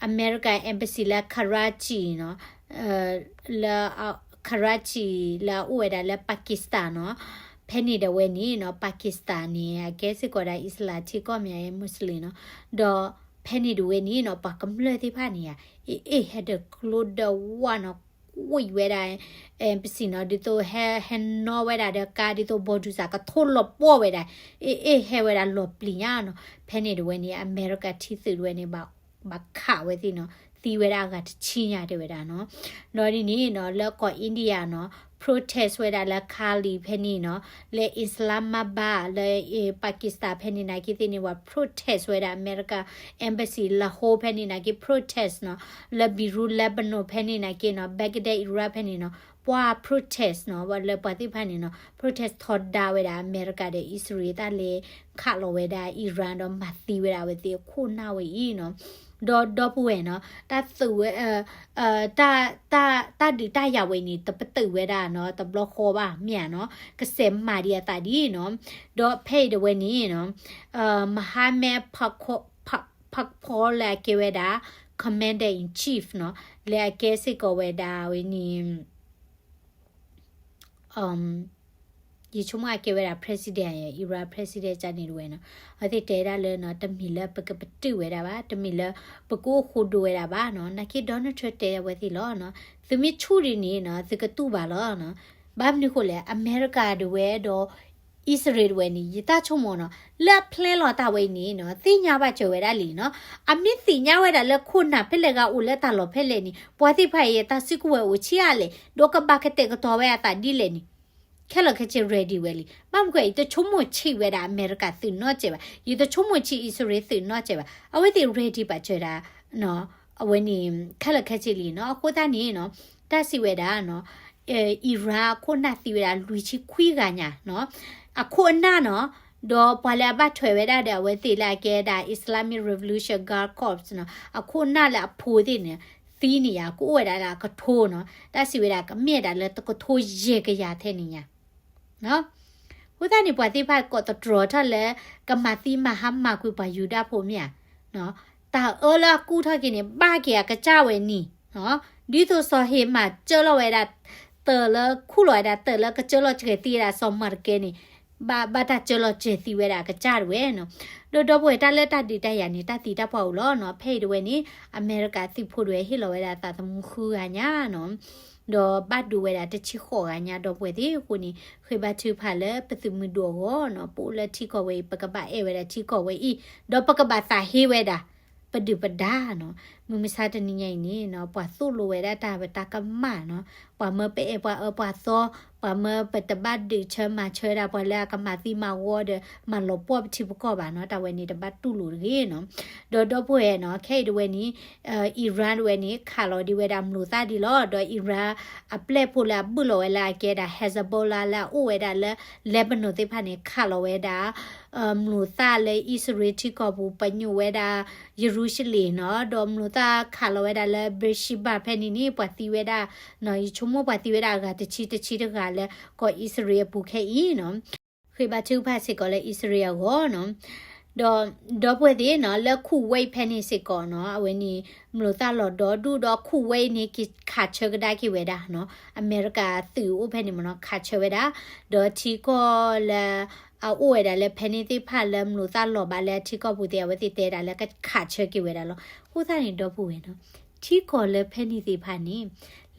American Embassy လၢ Karachi နီၤ, လၢ Karachi လၢအအိၣ်ဝဲဒၣ်လၢ Pakistan နီၤ, ဖဲန့ၣ်တဝဲန့ၣ်နီၤ Pakistan န့ၣ် အကဲစ့ၢ်ကီးဒၣ် Islam ထံကီၢ်မ့ၢ် Muslim နီၤ, ဒီးဖဲန့ၣ်တဝဲန့ၣ်နီၤ ပှၤကမျၢၢ်သ့ၣ်တဖၣ်န့ၣ်ဧါ, အ့ၣ်အ့ၣ် ဟဲဒီးကျိဒီးဝၣ်နီၤ, ကွံာ်ဝဲဒၣ် embassy နီၤ, ဒ်သိးဟဲ ဟဲနီၣ်ဝဲဒၣ်ဒီးကါ ဒ်သိး bulldozer ကထိလီၤပှီၢ်ဝဲဒၣ်, အ့ၣ်အ့ၣ် ဟဲဝဲဒၣ်လီၤပျံၤညါနီၤ, ဖဲန့ၣ်တဝဲန့ၣ် အမဲရကၤထံသုးတဝဲန့ၣ် ဘၣ်ခးဝဲသ့ၣ်နီၤ, သံဝဲဒၣ်အဂၤတဆံညါတဲဝဲဒၣ်နီၤ, ဒီးဒ်န့ၣ်နီၤ လၢကီၢ် India နီၤ protest ဝဲဒၣ်လၢ Kali ဖဲန့ၣ်နီၤ, လၢ Islamabad လၢ Pakistan ဖဲန့ၣ်နာ်က့သ့ၣ်န့ၣ် ပှၤ protest ဝဲဒၣ် အမဲရကၤ embassy Lahore ဖဲန့ၣ်နာ်က့ protest နီၤ, လၢ Beirut Lebanon ဖဲန့ၣ်နာ်က့နီၤ, Baghdad Iraq ဖဲန့ၣ်နီၤ, ပှၤ protest နီၤ, လၢပှၤသ့ၣ်တဖၣ်န့ၣ်နီၤ protest ထီဒါဝဲဒၣ် အမဲရကၤဒီး အံၣ်စရ့လးတၢ်လဲၤခးလီၤဝဲဒၣ် Iran ဒီးမၤသံဝဲဒၣ်အဝဲသ့ၣ်အခိၣ်နၢ်ဝဲအံၤနီၤ, ဒီးဒီပုၢ်ဝဲၢ်နီၤ တၢ်သုးဝဲ တၢ် တၢ်ဒုးတၢ်ယၤဝဲအံၤန့ၣ် တပတုာ်ဝဲဒၣ်နီၤ တဘျီဃီဘၣ်မ့ၢ်ဧါနီၤ, ကစဲးမၤဒံးအသးဒ်နီၤ, ဒီးဖဲအံၤတဝဲန့ၣ်နီၤ Mohammad Pakpour လၢအကဲဝဲဒၣ် Commander in Chief နီၤ, လၢအကဲစ့ၢ်ကီးဝဲဒၣ်ဝဲန့ၣ် ယဆိကမိၣ်အကဲဝဲဒၣ် president, Iran president ကန့ၣ်တဝဲနီၤ, အဝဲသ့ၣ်တဲဒၣ်လၢနီၤ တမ့ၢ်လၢပကပတုာ်ဝဲဒၣ်ဘၣ်, တမ့ၢ်လၢပကအိၣ်ဃိဒိဝဲဒၣ်ဘၣ်နီၤ, နာ်က့ Donald Trump တဲအဝဲသ့ၣ်လီၤနီၤ, သုမ့ၢ်ဆူၣ်ဒ်န့ၣ်နီၤ သုကတူၢ်ဘၣ်လီၤနီၤ, ဘၣ်မနုၤဃိလဲၣ် အမဲရကၤတဝဲဒီး အံၣ်စရ့လးတဝဲန့ၣ် ယတၢ်ဆိကမိၣ်နီၤ လၢအ plan လီၤတၢ်ဝဲအံၤန့ၣ်နီၤ သ့ၣ်ညါဘၣ်စၢၤဝဲဒၣ်လံနီၤ, အမ့ၢ်သ့ၣ်ညါဝဲဒၣ်လၢခိၣ်နၢ်ဖဲလဲၣ်ဂၤအိၣ်လၢတၢ်လီၢ်ဖဲလဲၣ်န့ၣ် ပှၤသ့ၣ်တဖၣ်အံၤ တၢ်စုကဝဲၤအိၣ်ဆံးအါလဲၣ် ဒီးကဘၣ်ကတဲာ်ကတီၤဝဲအသးဒ်လဲၣ်န့ၣ် ခဲလၢာ်ခဲဆ့ ready ဝဲလံ, ဘၣ်မနုၤဃိ ယတဆိကမိၣ်ဆံးဝဲဒၣ်အမဲရကၤသုးနီတစဲးဘၣ်, ယတဆိကမိၣ်ဆံးအံၣ်စရ့လးသုးနီတစဲးဘၣ်, အဝဲသ့ၣ် ready ဘၣ်စၢၤဒၣ် အဝဲန့ၣ် ခဲလၢာ်ခဲဆ့လံနီၤ, အဃိသတးန့ၣ်နီၤ တၢ်စံးဝဲဒၣ်နီၤ Iran အခိၣ်နၢ်သံဝဲဒၣ်လွံၢ်ဆံခွံဂၤညါနီၤ, အခိၣ်အနၢ်နီၤ, ဒီးပှၤလၢအဘၣ်ထွဲဝဲဒၣ်ဒီးအဝဲသ့ၣ်လၢအကဲဒၣ် Islamic Revolution Guard Corps နီၤ, အခိၣ်အနၢ်လၢအဖိသ့ၣ်န့ၣ် သံန့ၣ်ယါ ကအိၣ်ဝဲဒၣ်လၢအကထိနီၤ, တၢ်စံးဝဲဒၣ်ကမ့ၢ်ဒၣ်လၢတကထိယဲၢ်ကယၤထဲန့ၣ်ညါ အဃိသတးန့ၣ် ပှၤသ့ၣ်တဖၣ်ကိးသတြီၤထီၣ်လၢ ကမၤသံမၤဟါမၢ်ကွံာ်ပှၤယူဒၤဖိမ့ၢ်ဧါ, တၢ်အၢလၢအကူၣ်ထီၣ်က့ၤန့ၣ် ဘၣ်က့ၤအကစၢ်ဝဲန့ၣ်, ဒ်သိးစီၤဟ့းမၢ်စၢလီၤဝဲဒၣ် တၢ်လၢခူၣ်လီၤဝဲဒၣ် တၢ်လၢကစၢလီၤစှဲၤသံဝဲဒၣ်စီၤမၢ်တကဲန့ၣ် ဘၣ် ဘၣ်တၢ်စၢလီၤစှဲၤသံဝဲဒၣ်အကစၢ်တဝဲနီၤ, ဒီးဒီပုၢ်ဝဲၢ်တၢ်လၢတၢ်ဒုးတၢ်ယၤန့ၣ် တၢ်သံတၢ်ပှၢ်အိၣ်လီၤနီၤ, ဖဲအံၤတဝဲန့ၣ် အမဲရကၤသုးဖိတဝဲဟ့ၣ်လီၤဝဲဒၣ်သးသမူဃုဂၤညါနီၤ ဒီးဘၣ်ဒိဝဲဒၣ်တဆံဃိးဂၤညါ ဒီပုၢ်ဝဲၢ်သ့ၣ်အဃိန့ၣ် ဃ့ဘါထုကဖၣ်လၢပသုးမုၢ်ဒိၣ်အဂီၢ်နီၤ, ပအိၣ်လၢထံကီၢ်ဝဲအံၤ ပကဘၣ်အဲၣ်ဝဲဒၣ်ထံကီၢ်ဝဲအံၤ, ဒီးပကဘၣ်သးဟ့ဝဲဒၣ် ပဒုၣ်ပဒါနီၤ, မုၢ်မဆါတနံၤညါအံၤန့ၣ်နီၤ ပှၤသိၣ်လိဝဲဒၣ်တၢ်ပတၢ်ကမၣ်နီၤ, ပှၤမၢပအဲၣ်ပှၤအၢပှၤသီ, ပှၤမၢပတဘၣ်ဒုးဆၢမၤဆၢဒၣ်ပှၤလၢအကမၤသံမၤဝီဒီး မၤလီၤပှီၢ်ပထံပကီၢ်ဘၣ်နီၤ, တၢ်ဝဲန့ၣ်တဘၣ်တူၢ်လိာ်တဂ့ၤနီၤ, ဒီးဒီပုၢ်ဝဲၢ်နီၤ ခဲအံၤတဝဲန့ၣ် Iran တဝဲန့ၣ် ခးလီၤဒံးဝဲဒၣ်မျိာ်သၣ်ဒံးလီၤ, ဒီး Iran အပျဲၢ်ဖိလၢအဘုၣ်လီၤဝဲလၢအကဲဒၣ် Hezbollah လၢအအိၣ်ဝဲဒၣ်လၢ Lebanon သ့ၣ်တဖၣ်န့ၣ် ခးလီၤဝဲဒၣ် မျိာ်သၣ်လၢအံၣ်စရ့လးထံကီၢ်ပူၤ ပညိၣ်ဝဲဒၣ် ယရူၤၡလ့ၣ်နီၤ, ဒီးမျိာ်သၣ်ခးလီၤဝဲဒၣ်လၢ Beersheba ဖဲန့ၣ်န့ၣ် ပှၤသံဝဲဒၣ် ယဆိကမိၣ်ပှၤသံဝဲဒၣ်အဂၤတဆံတဆံတဂၤလၢ ကီၢ်အံၣ်စရ့လးအပူၤခဲအံၤနီၤ. ဃ့ဘါထုကဖၣ်စ့ၢ်ကီးလၢအံၣ်စရ့လးအဂီၢ်နီၤ. ဒီး ဒီပုၢ်ဝဲၢ်သ့ၣ်နီၤ လၢ Kuwait ဖဲန့ၣ်စ့ၢ်ကီးနီၤ အဝဲန့ၣ် မျိာ်သၣ်လီၤဒီဒူၣ်ဒီး Kuwait န့ၣ် က့ၤခးဆၢကဒါက့ၤဝဲဒၣ်နီၤ အမဲရကၤသုးအိၣ်ဖဲန့ၣ်မ့ၢ်နီၤ ခးဆၢဝဲဒၣ်, ဒီးထံကီၢ်လၢ အအိၣ်ဝဲဒၣ်လၢဖဲန့ၣ်သ့ၣ်တဖၣ်လၢမျိာ်သၣ်လီၤဘၣ်လၢအထံကီၢ်ပူၤသ့ၣ် အဝဲသ့ၣ်တဲဒၣ်လၢကခးဆၢက့ၤဝဲဒၣ်လီၤ. အဃိသတးန့ၣ် ဒီပုၢ်ဝဲၢ်နီၤ ထံကီၢ်လၢဖဲန့ၣ်သ့ၣ်တဖၣ်န့ၣ်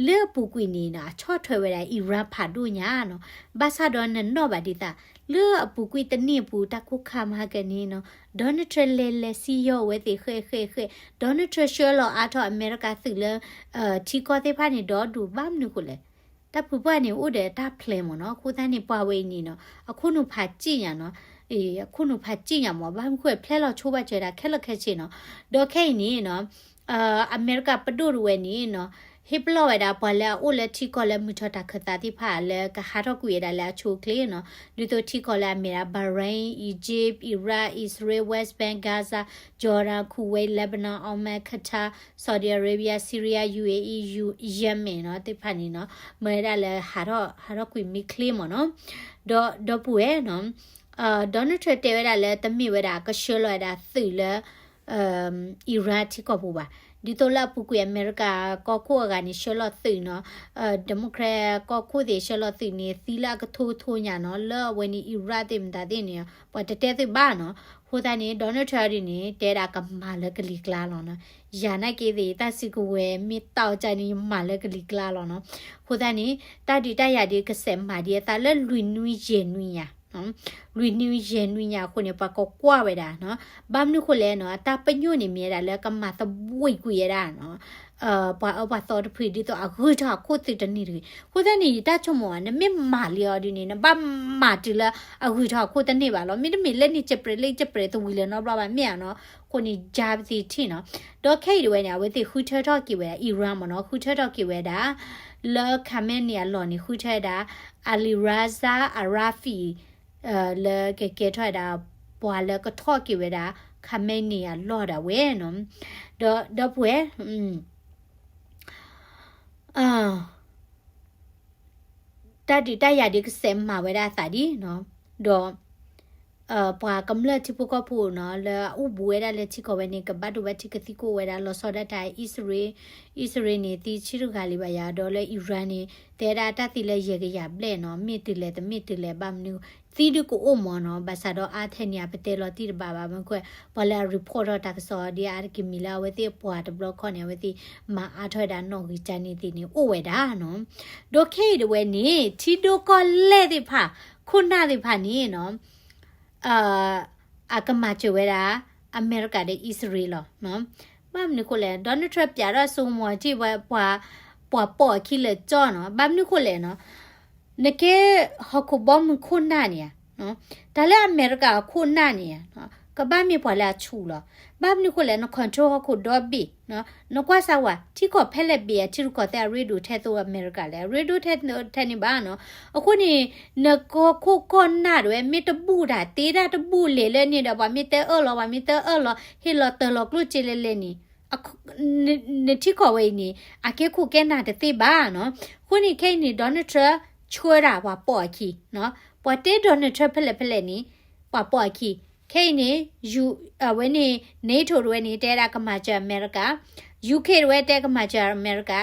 လၢအပူၤကွံာ်န့ၣ်နီၤ အဆီၣ်ထွဲဝဲဒၣ် Iran ဖးဒိၣ်ညါနီၤ. ဘၣ်ဆၣ်ဒီးနနီၣ်ဘၣ်ဒ်သိး လၢအပူၤကွံာ်တနံၣ်အပူၤ တၢ်ကိၢ်ခါမၤကဲန့ၣ်နီၤ Donald Trump လဲၤလဲၤစံၣ်ညီၣ်အဝဲသ့ၣ်ဃဲးဃဲးဃဲး, Donald Trump ဆှၢလီၤအါထီၣ်အမဲရကၤသုးလၢ ထံကီၢ်သ့ၣ်တဖၣ်န့ၣ်ဒီဒူၣ် ဘၣ်မနုၤဃိလဲၣ် တၢ်ဖုပှၢ်န့ၣ် အိၣ်ဒီးတၢ် plan မ့ၢ်နီၤ. အဃိသတးန့ၣ် ပှၤဝဲအံၤန့ၣ်နီၤ အခိၣ်နူာ်ဖးစံၣ်ညါနီၤ, အခိၣ်နူာ်ဖးစံၣ်ညါမ့ၢ် ဘၣ်မနုၤဃိ ဖျဲလီၤဆိဘၣ်စၢၤဒၣ်ခဲလၢာ်ခဲဆ့နီၤ. ဒီးခဲအံၤန့ၣ်နီၤ အမဲရကၤပဒိၣ်တဝဲန့ၣ်နီၤ ဟ့ၣ်ပလီၢ်ဝဲဒၣ်ပှၤလၢအအိၣ်လၢထံကီၢ်လၢမုၢ်ထီၣ်တၢ်ခၢၣ်သးသ့ၣ်တဖၣ်လၢကဟးထီၣ်ကွံာ်ဝဲဒၣ်လၢအဆိအချ့နီၤ, ဒ်သိးထံကီၢ်လၢအမ့ၢ်ဒၣ် Bahrain, Egypt, Iraq, Israel, West Bank, Gaza, Jordan, Kuwait, Lebanon, Oman, Qatar, Saudi Arabia, Syria, U A E, Yemen နီၤ သ့ၣ်တဖၣ်န့ၣ်နီၤ မ့ၢ်ဝဲဒၣ်လၢဟးထီၣ် ဟးထီၣ်ကွံာ်မ့ၢ်ချ့မ့ၢ်နီၤ. ဒီး ဒီပုၢ်ဝဲၢ်နီၤ Donald Trump တဲဝဲဒၣ်လၢတမ့ၢ်ဝဲဒၣ်ကဆှၢလီၤဝဲဒၣ်သုးလၢ Iran ထံကီၢ်ပူၤဘၣ်. ဒ်သိးလၢအပူၤကွံာ်အမဲရကၤကီၢ်ခိၣ်အဂၤန့ၣ် ဆှၢလီၤသုးနီၤ Democrat ကီၢ်ခိၣ်သ့ၣ်ဆှၢလီၤသုးန့ၣ် သံလၢအကထိကထိညါနီၤ လၢအဝဲန့ၣ် Iraq သ့ၣ်မတၤသ့ၣ်န့ၣ် ပှၤတတဲသုးဘၣ်နီၤ. အဃိသတးန့ၣ် Donald Trump ဒ်န့ၣ် တဲဒၣ်ကမၤလၢကလံၤကျါလီၤနီၤ. ယၤနာ်က့သ့ၣ် တၢ်စုကဝဲၤမ့ၢ်တၢ်အီၣ်ကၢန့ၣ် ယမၤလၢကလံၤကျါလီၤနီၤ. အဃိသတးန့ၣ် တၢ်ဒုးတၢ်ယၤဒ်ကစဲးမၤဒ်အသးလၢလွံၢ်နွံယဲၢ်နွံညါ လွံၢ်နွံယဲၢ်နွံညါအဃိန့ၣ် ပှၤကကွၢ်ဝဲဒၣ်နီၤ. ဘၣ်မနုၤဃိလဲၣ်နီၤ အတၢ်ပညိၣ်န့ၣ်မ့ၢ်ဝဲဒၣ်လၢကမၤသဘှံးကွံာ်ဝဲဒၣ်နီၤ ပှၤအၢပှၤသီတဖုဒ်သိးအဂုၤထီၣ်အခိၣ်သုးတန့ၢ်တဂ့ၤ. အဃိသတးန့ၣ် ယတၢ်ဆိကမိၣ်ဧါ နမ့ၢ်မၤလံအီၤဒ်န့ၣ် နဘၣ်မၤတုၤလၢအဂုၤထီၣ်အခိၣ်တန့ၢ်ဘၣ်လီၤ. မ့တမ့ၢ်လၢန့ၣ် ကပျဲးလၢကပျဲးသဝံၤလၢၤနီတဘျီဘၣ် မ့ၢ်ဧါနီၤ. အဃိန့ၣ် ယါပသံထံၣ်နီၤ. ဒီးခဲအံၤတဝဲန့ၣ် အဝဲသ့ၣ်ဃုထၢထီၣ်က့ၤဝဲဒၣ် Iran မ့ၢ်နီၤ ဃုထၢထီၣ်က့ၤဝဲဒၣ် လၢ Khamenei အလီၢ်န့ၣ် ဃုထၢဝဲဒၣ် Ali Raza Arafi လၢကကဲထီၣ်ဝဲဒၣ် ပှၤလၢကထီၣ်က့ၤဝဲဒၣ် Khamenei အလီၢ်ဒၣ်ဝဲနီၤ. ဒီး ဒီပုၢ်ဝဲၢ် တၢ်ဒုးတၢ်ယၤဒ်ကစဲးမၤဝဲဒၣ်အသးဒ်နီၤ, ဒီး ပှၤကမျၢၢ်ထံဖိကီၢ်ဖိနီၤ လၢအအိၣ်ဘူးဝဲဒၣ်လၢထံကီၢ်ဝဲန့ၣ် ကဘၣ်ဒိဘၣ်ထံးကသံၣ်ကအိၣ်ဝဲဒၣ် လီၤဆီဒၣ်တၢ် အံၣ်စရ့လး, အံၣ်စရ့လးန့ၣ် သံဆံတဂၤလံဘၣ်ယၤ ဒီးလၢ Iran န့ၣ် တဲဒၣ်တၢ်သံလၢယဲၢ်ကယၤဘျဲၣ်နီၤ မ့ၢ်တုၤလဲၣ်တမ့ၢ်တုၤလဲၣ်ဘၣ်မနုၤ သံဒုးကအိၣ်မ့ၢ်နီၤ ဘၣ်ဆၣ်ဒီးအါထဲန့ၣ် အပတဲလီၤတံၢ်တဘၣ်ဘၣ် မ့ၢ်ကွဲး ပှၤလၢအ report ထီၣ်တၢ်ကစီၣ်ဒ်အါတက့ၢ်မံၤလၢအဝဲသ့ၣ်ပှၤတဘျီခီန့ၣ် အဝဲသ့ၣ်မၤအါထီၣ်ဝဲဒၣ်နီၣ်ဂံၢ်ကၠါန့ၣ်သ့ၣ်န့ၣ် အိၣ်ဝဲဒၣ်နီၤ. ဒီးခဲအံၤတဝဲန့ၣ် ထံဒိၣ်ကီၢ်လဲၢ်သ့ၣ်တဖၣ် ခိၣ်နၢ်သ့ၣ်တဖၣ်န့ၣ်နီၤ အကမၤစၢၤဝဲဒၣ် အမဲရကၤဒီးအံၣ်စရ့လးလီၤ. ဘၣ်မနုၤဃိလဲၣ် Donald Trump ပျးထီၣ်စိကမီၤထံၣ်ဝဲ ပှၤ ပှၤပိာ်အခံလၢာ်ကၠီနီၤ ဘၣ်မနုၤဃိလဲၣ်နီၤ နကဲဟီၣ်ခိၣ်ဘီမုၢ်ခိၣ်နၢ်န့ၣ်ဧါ, တၢ်လၢအမဲရကၤအခိၣ်နၢ်န့ၣ်ဧါ, ကဘၣ်မ့ၢ်ပှၤလၢအဆူၣ်လီၤ. ဘၣ်မနုၤဃိလဲၣ် န control ဟီၣ်ခိၣ်ဒီဘ့ၣ်, နကွၢ်စၢ်ဝဲ ထံကီၢ်ဖဲလဲၣ်ဘ့ၣ်အထံရူၢ်ကီၢ်သဲးအရ့ဒိၣ်ထဲသိးအမဲရကၤလဲၣ်, အရ့ဒိၣ်ထဲန့ၣ်ဘၣ်နီၤ. အဃိန့ၣ် နကီၢ်ခိၣ်ကီၢ်နၢ်တဝဲ မ့ၢ်တဘူၣ်တၢ် တ့တၢ်တဘူၣ်လဲၤလၢန့ၣ်ဒီး ပှၤမ့ၢ်တဲအၢၣ်လီၤ ပှၤမ့ၢ်တဲအၢၣ်လီၤ ဟ့ၣ်လီၤတၢၢ်လီၤကျိၣ်စ့လဲၤလဲၤန့ၣ် နထံကီၢ်ဝဲအံၤန့ၣ် အကဲခိၣ်ကဲနၢ်တသ့ဘၣ်နီၤ. အဃိန့ၣ် ခဲအံၤန့ၣ် Donald Trump ဆှၢဒၣ်ပှၤပိာ်အခံ, ပှၤတ့ Donald Trump ဖဲလဲၣ်ဖဲလဲၣ်န့ၣ် ပှၤပိာ်အခံ. ခဲအံၤန့ၣ် အဝဲန့ၣ် NATO တဝဲန့ၣ် တဲဒၣ်ကမၤစၢၤအမဲရကၤ, UK တဝဲတဲကမၤစၢၤအမဲရကၤ,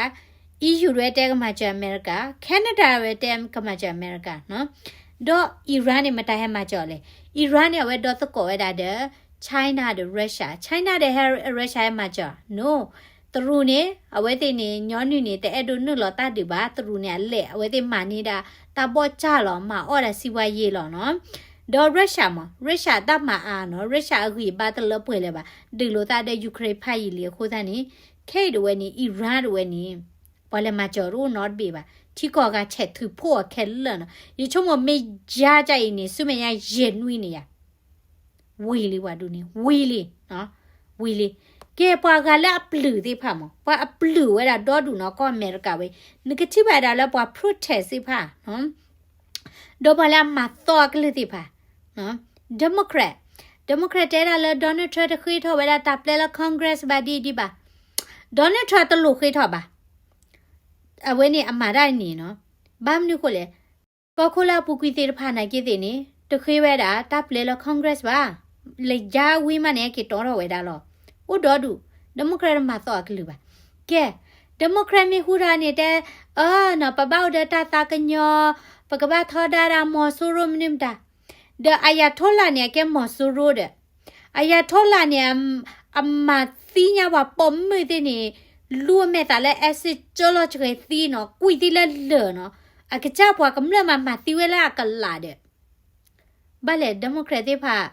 EU တဝဲတဲကမၤစၢၤအမဲရကၤ, Canada တဝဲတဲကမၤစၢၤအမဲရကၤနီၤ. ဒီး Iran န့ၣ် မတၤဟဲမၤစၢၤအီၤလဲၣ်. Iran န့ၣ် အဝဲဒီသကိးဝဲဒၣ်ဒီး China ဒီး Russia, China ဒီး Russia ဟဲမၤစၢၤအီၤ no. တရူးန့ၣ် အဝဲသ့ၣ်န့ၣ် ညီနုၢ်န့ၣ် တအဲၣ်ဒိးနုာ်လီၤတၢ်ဒုးဘၣ်, တရူးန့ၣ် အလဲၣ် အဝဲသ့ၣ်မၤန့ၢ်ဒၣ် တၢ်ဘီၣ်ကၢ်လီၤ မၤအီၣ်ဒၣ်စံးဝါယ့လီၤနီၤ. ဒီး Russia မး Russia တၢ်မၤအါနီၤ Russia အဂံၢ်အဘါတလၢပှဲၤလၢၤဘၣ်, ဒုးလိာ်သးဒီး Ukraine ဖးယံာ်လံအဃိသတးန့ၣ် ခဲအံၤတဝဲန့ၣ် Iran တဝဲန့ၣ် ပှၤလဲၤမၤစၢၤတအိၣ်နီတဘ့ၣ်ဘၣ်, ထံကီၢ်အဂၤဆဲးထုးဖှိၣ်အီၤခဲလၢာ်နီၤ. ယဆိကမိၣ်မ့ၢ်ယါကၢ်အံၤန့ၣ် ဆူမဲာ်ညါယဲၢ်နွံန့ၣ်ယါ ဝံၤလံပှၤဒုးန့ၣ် ဝံၤလံ, ဝံၤလံ. ကဲပှၤဂၤလၢအပျုၢ်သ့ၣ်တဖၣ်မး ပှၤအပျုၢ်ဝဲဒၣ်ဒီဒူၣ်နီၤ ကီၢ်အမဲရကၤဝဲ, နကထံၣ်ဘၣ်ဒၣ်လၢပှၤ protest သ့ၣ်တဖၣ် ဒီးပှၤလၢအမၤသီအကလုၢ်သ့ၣ်တဖၣ် Democrat, Democrat တဲဒၣ်လၢ Donald Trump တဃ့ထီၣ်ဝဲဒၣ်တၢ်ပျဲလၢ Congress ဘၣ်ဒ်အံၤဒံးဘၣ်, Donald Trump တလိၣ်ဃ့ထီၣ်ဘၣ်. အဝဲန့ၣ်အမၤတၢ်န့ၣ်နီၤ. ဘၣ်မနုၤဃိလဲၣ်, ကီၢ်ခိၣ်လၢအပူၤကွံာ်သ့ၣ်တဖၣ်နာ်က့သ့ၣ်န့ၣ် တဃ့ဝဲဒၣ်တၢ်ပျဲလၢ Congress ဘၣ်. လၢယါဝံၤမးန့ၣ် က့ၤတီထီၣ်ဝဲဒၣ်လီၤ. အိၣ်ဒီဒူၣ်, Democrat တမၤသီအကလုၢ်ဘၣ်. ကဲ, Democrat မ့ၢ်ဟူထီၣ်န့ၣ်တဲ, အၢ နီၤ ပဘၣ်အိၣ်ဒီးတၢ်သးကညီၤ, ပကဘၣ်ထီဒါဒၣ်မီၤစိရိၤမနုၤမတၤ. ဒီး Ayatollah န့ၣ် အကဲမီၤစိရိၤဒီး, Ayatollah န့ၣ် အမၤသံညါပှၤပိာ်မုၣ်သ့ၣ်န့ၣ်, လူအမဲာ်သးလၢ acid ကၢလီၤစှဲၤသံနီၤ, ကွံာ်သံလၢလၢာ်နီၤ, အကစၢ်ပှၤကမျၢၢ်မးမၤသံဝဲလၢအကလးဒီး ဘၣ်လဲၣ် Democrat သ့ၣ်တဖၣ်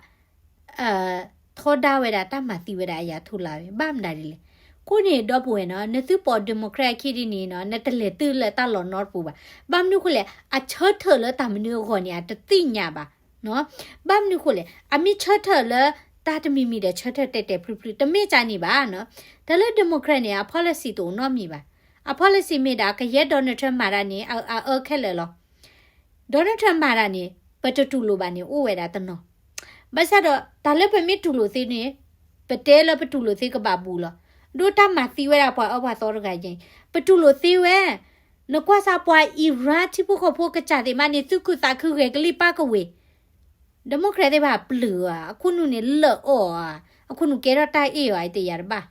ထီဒါဝဲဒၣ်တၢ်မၤသံဝဲဒၣ် Ayatollah ဝဲ ဘၣ်မနုၤဒ်လဲၣ်. အဃိန့ၣ် ဒီပုၢ်ဝဲၢ်နီၤ, နသုပိာ် Democrat အခံဒ်န့ၣ်နီၤ, နတလဲၤတုၤလၢတၢ်လီၢ်နီတပူၤဘၣ်. ဘၣ်မနုၤအဃိလဲၣ်, အဆၢထၢၣ်လၢတၢ်မနုၤအဂီၢ်န့ၣ် အတသ့ၣ်ညါဘၣ်. ဘၣ်မနုၤအဃိလဲၣ်, အမ့ၢ်ဆၢထၢၣ်လၢတၢ်တမံၤမံၤဒီး ဆၢထၢၣ်တဲာ်တဲာ်ဖျုးဖျုး, တမ့ၢ်ကန့ၣ်ဘၣ်နီၤ. တၢ်လၢ Democrat န့ၣ် အ policy တအိၣ်နီတမံၤဘၣ်. အ policy မ့ၢ်ဒၣ် ကယဲၢ် Donald Trump မၤတၢ်န့ၣ် အအၢခဲလၢာ်လီၤ. Donald Trump မၤတၢ်န့ၣ် ပတတူၢ်လိာ်ဘၣ်န့ၣ် အိၣ်ဝဲဒၣ်တနီၤ. ဘၣ်ဆၣ်ဒီး တၢ်လၢပမ့ၢ်တူၢ်လိာ်သ့န့ၣ်, ပတဲလၢပတူၢ်လိာ်သ့ကဘၣ်ဘူးလီၤ. ဒ်တၢ်မၤသံဝဲဒၣ်ပှၤအၢပှၤသီတဂၤအံၤ, ပတူၢ်လိာ်သ့ဝဲ, နကွၢ်စၢ်ပှၤ Iran ထံဖိကီၢ်ဖိကစၢ်သ့ၣ်မးန့ၣ် သူၣ်ခုသးခုဂဲၤကလံၣ်ပၢ်ကဝ့ၤ Democrat သ့ၣ်တဖၣ်ပျုၢ်ဧါ, အခိၣ်နူာ်န့ၣ်လၢာ်အီၣ်ဧါ, အခိၣ်နူာ်ကဲထီၣ်တၢ်အ့ၣ်အီၤ အတယၤတဘၣ်.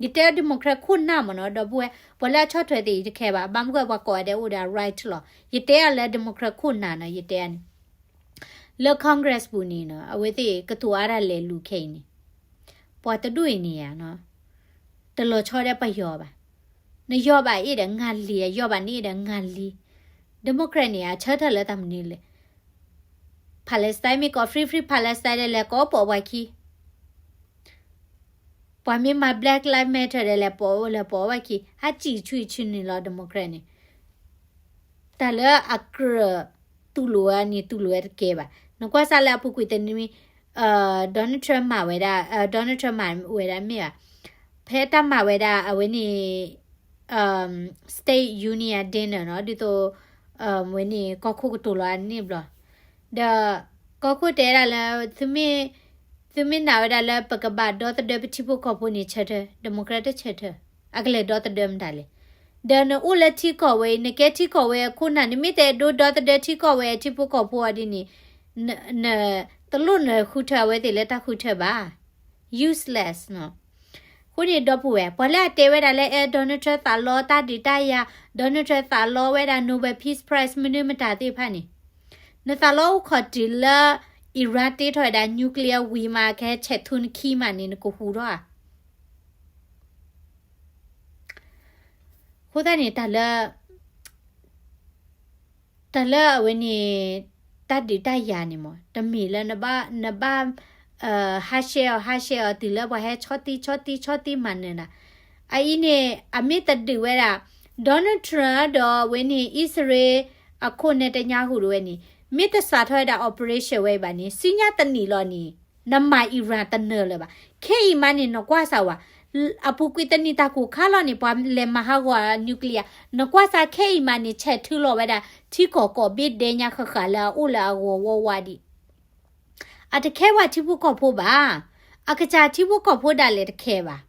ယတဲ Democrat ခိၣ်နၢ်မ့ၢ်နီၤ, ဒီပုၢ်ဝဲၢ်, ပှၤလၢအဆီၣ်ထွဲသ့ၣ်အံၤတခဲဘၣ်, ဘၣ်မနုၤအဃိပှၤကိးဂၤဒဲးအိၣ်ဒီးအ right လီၤ. ယတဲအီၤလၢ Democrat ခိၣ်နၢ်နီၤ, ယတဲအီၤန့ၣ် လၢ Congress ပူၤန့ၣ်နီၤ, အဝဲသ့ၣ်ကတိၤအါတၢ်လဲၤလူၤခဲအံၤန့ၣ်, ပှၤတဒူၣ်အံၤန့ၣ်ဧါနီၤ, တလီၤဆီဒီးပယီၤဘၣ်. နယီၤဘၣ်အ့ၣ်ဒီးငါလံ, ယီၤဘၣ်န့ၣ်အ့ၣ်ဒီးငါလံ. Democrat န့ၣ် အဆၢထၢၣ်လၢတၢ်မနုၤလဲၣ်. Palestine မ့ၢ်ကိး free free Palestine ဒီးလဲၤကိးပိာ်ပှၤခံ ပှၤမ့ၢ်မၤ Black Lives Matter ဒီးလဲၤပိာ် လဲၤပိာ်ဝဲခံ, ဟးစံၣ်ဆူၣ်ဆူၣ်န့ၣ်လီၤ Democrat န့ၣ်. တၢ်လၢအကြၢးတူၢ်လိာ်ဝဲန့ၣ် တူၢ်လိာ်ဝဲတကဲဘၣ်. နကွၢ်စၢ်လၢအပူၤကွံာ်တနွံ, Donald Trump မၤဝဲဒၣ်, Donald Trump မၤဝဲဒၣ်မ့ၢ်ဘၣ်, ဖဲတၢ်မၤဝဲဒၣ်အဝဲန့ၣ် State Union Dinner နီၤ, ဒ်သိး ဝဲန့ၣ် ကီၢ်ခိၣ်ကတိၤလီၤအန့ၣ်ဘျီ, ဒီး ကီၢ်ခိၣ်တဲဒၣ်လၢ သုမ့ၢ်နာ်ဝဲဒၣ်လၢ ပကဘၣ်ဒီသဒၢပထံဖိကီၢ်ဖိန့ၣ် ဆၢထၢၣ်, Democrat တဆၢထၢၣ်, အကလဲၤဒီသဒၢမတၤလဲၣ်. ဒီးနအိၣ်လၢထံကီၢ်ဝဲအံၤ, နကဲထံကီၢ်ဝဲအခိၣ်နၢ်, နမ့ၢ်တအဲၣ်ဒိးဒီသဒၢထံကီၢ်ဝဲအထံဖိကီၢ်ဖိအီၤဒ်န့ၣ်, န, တလိၣ်နဃုထၢအဝဲသ့ၣ်လၢတၢ်ဃုထၢဘၣ်. Useless နီၤ. အဃိန့ၣ် ဒီပုၢ်ဝဲၢ်, ပှၤလၢအတဲဝဲဒၣ်လၢ အဲ Donald Trump သးလီတၢ်ဒုးတၢ်ယၤ, Donald Trump သးလီဝဲဒၣ် Nobel Peace Prize မနုၤမတၤသ့ၣ်တဖၣ်န့ၣ်, နသးလီအိၣ်ခိးတုၤလၢ Iran တ့ထီၣ်ဝဲဒၣ် nuclear ဝံၤမး ကဟဲဆဲးထူနခံမးန့ၣ် နကဟူထီၣ်ဧါ. အဃိသတးန့ၣ် တၢ်လၢ တၢ်လၢအဝဲန့ၣ် တၢ်ဒုးတၢ်ယၤန့ၣ်မး တမ့ၢ်လၢနဘၣ်, နဘၣ် ဟးရှဲအီၤ ဟးရှဲအီၤ တုၤလၢပှၤဟဲဆီၣ်တံၢ်ဆီၣ်တံၢ်ဆီၣ်တံၢ်မၤနၢၤနၤ. အအံၤန့ၣ် အမ့ၢ်တဒုးဝဲဒၣ် Donald Trump ဒီးအဝဲန့ၣ် အံၣ်စရ့လးအခိၣ် Netanyahu တဝဲန့ၣ် မ့ၢ်တစးထီၣ်ဝဲဒၣ် operation ဝဲအံၤဘၣ်န့ၣ် ဆူညါတနံၣ်လီၤန့ၣ် နမၤ Iran တနၢၤလၢၤဘၣ်. ခဲအံၤမးန့ၣ် နကွၢ်စၢ်ဝဲ အပူၤကွံာ်တနံၣ်တၢ်ကိၢ်ခါလီၤန့ၣ် ပှၤလဲၤမၤဟးဂီၤ nuclear. နကွၢ်စၢ်ခဲအံၤမးန့ၣ် ဆဲးထူလီၤဝဲဒၣ် ထံကီၢ်ကိးဘ့ၣ်ဒဲညါဃၣ်ဃၣ်လၢအအိၣ်လၢအဂီၤဝါဝါဒံး. အတခဲပှၤထံဖိကီၢ်ဖိဘၣ်. အကစၢ်ထံဖိကီၢ်ဖိဒၣ်လဲာ်တခဲဘၣ်.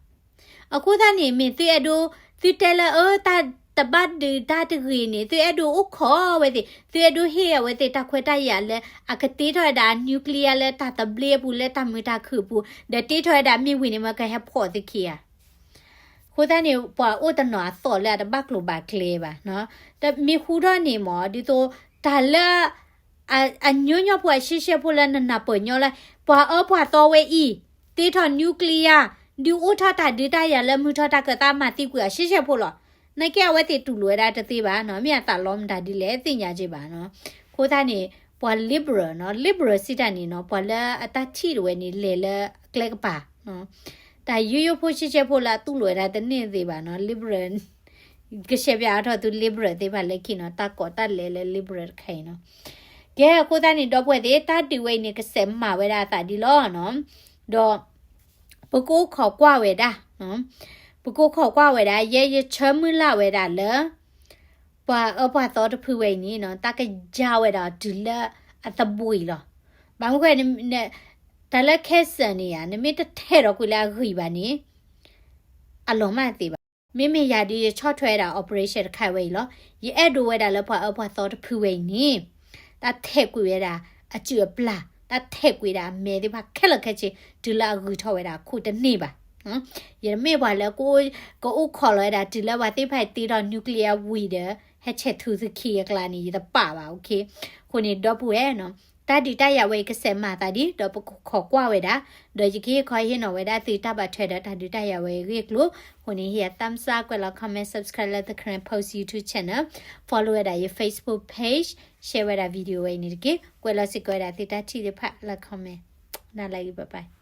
အဃိသတးန့ၣ် မ့ၢ်သုအဲၣ်ဒိး သုတဲလၢ အၢ တၢ်တဘၣ်ဒုးတၢ်တဂ့ၤန့ၣ် သုအဲၣ်ဒိးအိၣ်ခိးဝဲသ့ၣ်, သုအဲၣ်ဒိးဟ့ၣ်အဝဲသ့ၣ်တၢ်ခွဲးတၢ်ယာ်လၢ အကတ့ထီၣ်ဝဲဒၣ် nuclear လၢတၢ်သဘျ့အပူၤ လၢတၢ်မုာ်တၢ်ခုၣ်အပူၤ, ဒီးတ့ထီၣ်ဝဲဒၣ်မ့ၢ်ဝံၤန့ၣ် မ့ၢ်ကဟဲဖီၣ်သုခံဂၤ. အဃိသတးန့ၣ် ပှၤအိၣ်တနီၤအသီၣ်လၢအတဘၣ်ကျိၤဘၣ်ကျဲဘၣ်. တမ့ၢ်ဟူထီၣ်န့ၣ်မး ဒ်သိး တၢ်လၢ အညိညီဖိအရှဲရှဲဖိလၢနနၢ်ပၢၢ်ညီလၢ ပှၤအၢပှၤသီဝဲအံၤ တ့ထီၣ် nuclear ဒုးအိၣ်ထီၣ်တၢ်ဒုးတၢ်ယၤလၢမုာ်ထီၣ်တၢ်ကၢၣ်သးမၤသံကွံာ်အရှဲရှဲဖိလီၤ. နာ်က့အဝဲသ့ၣ်တူၢ်လိာ်ဝဲဒၣ်တသ့ဘၣ်နီၤ, မ့ၢ်အသးလီမတၤဒ်လဲၣ်သ့ၣ်ညါက့ဘၣ်နီၤ. အဃိသတးန့ၣ် ပှၤ liberal နီၤ, liberal စံးတၢ်န့ၣ်နီၤ, ပှၤလၢအတၢ်ထံၣ်တဝဲန့ၣ် လဲၤလၢအကျဲကပၤနီၤ, တၢ်ယိယိဖိရှဲရှဲဖိလၢအတူၢ်လိာ်ဝဲဒၣ်တန့ၢ်သ့ဘၣ်နီၤ, liberal ကရှဲပၠးအါထီၣ်သု liberal သ့ၣ်တဖၣ်လၢခံနီၤ, တၢ်ကိးတၢ်လဲၤလၢ liberal တခါအံၤနီၤ. ကဲ အဃိသတးန့ၣ် ဒီပုၢ်ဝဲၢ်သ့ၣ် တၢ်ဒုးဝဲအံၤန့ၣ် ကစဲးမၤဝဲဒၣ်အသးဒ်လီၤနီၤ. ဒီး ပကအိၣ်ခိးကွၢ်ဝဲဒၣ်, ပကအိၣ်ခိးကွၢ်ဝဲဒၣ် ယဲယဆၢမုၢ်လၢ်ဝဲဒၣ်လၢ ပှၤအၢပှၤသီတဖုဝဲအံၤန့ၣ်နီၤ တၢ်ကယါဝဲဒၣ်တုၤလၢအသဘှံးလီၤ. ဘၣ်မနုၤဃိ တၢ်လၢ cancer န့ၣ်ဧါ နမ့ၢ်တထဲးထီၣ်ကွံာ်လၢအဂံၢ်ဘၣ်န့ၣ် အလီၤမၢ်သ့ဘၣ်. မ့မ့ၢ်ယၤဒုးယဆီၣ်ထွဲဝဲဒၣ် operation တခါဝဲအံၤလီၤ. ယအဲၣ်ဒိးဝဲဒၣ်လၢပှၤအၢပှၤသီတဖုဝဲအံၤန့ၣ် တၢ်ထဲးကွံာ်ဝဲဒၣ် အစုၣ်အပျၢ် တၢ်ထဲးကွံာ်ဒၣ်အမဲာ်သ့ၣ်တဖၣ်ခဲလၢာ်ခဲဆ့ တုၤလၢအဂုၤထီၣ်ဝဲဒၣ်အခိၣ်တန့ၢ်ဘၣ်. ယတမ့ၢ်ပှၤလၢ ကအိၣ်ခိးလီၤဝဲဒၣ် တုၤလၢပှၤသ့ၣ်တဖၣ်တ့ထီၣ် nuclear ဝံၤဒီး ဟဲဆဲးထူသုခံအကျါန့ၣ် ယတပာ်ဘၣ်, okay. အဃိန့ၣ် ဒီပုၢ်ဝဲၢ်နီၤ, တၢ်ဒုးတၢ်ယၤဝဲအံၤ ကစဲးမၤသးဒ် ဒီးပကခိးကွၢ်ဝဲဒၣ်, ဒီးယကဟ့ၣ်ခီဟ့ၣ်နီၤဝဲဒၣ်သုတၢ်ဘၣ်ထွဲဒီးတၢ်ဒုးတၢ်ယၤဝဲအံၤအဂ့ၢ်အကျိၤ. အဃိန့ၣ် ဟ့ၣ်ယၤ thumbs up, ကွဲးလီၤ comment, subscribe လၢ The Karen Post YouTube channel, follow ဝဲဒၣ်ယ Facebook page, share ဝဲဒၣ် video ဝဲအံၤန့ၣ်တက့ၢ်. ကွဲးလီၤစ့ၢ်ကီးဝဲဒၣ်သုတၢ်ထံၣ်သ့ၣ်တဖၣ်လၢ comment. နၤလၢအံၤ bye bye.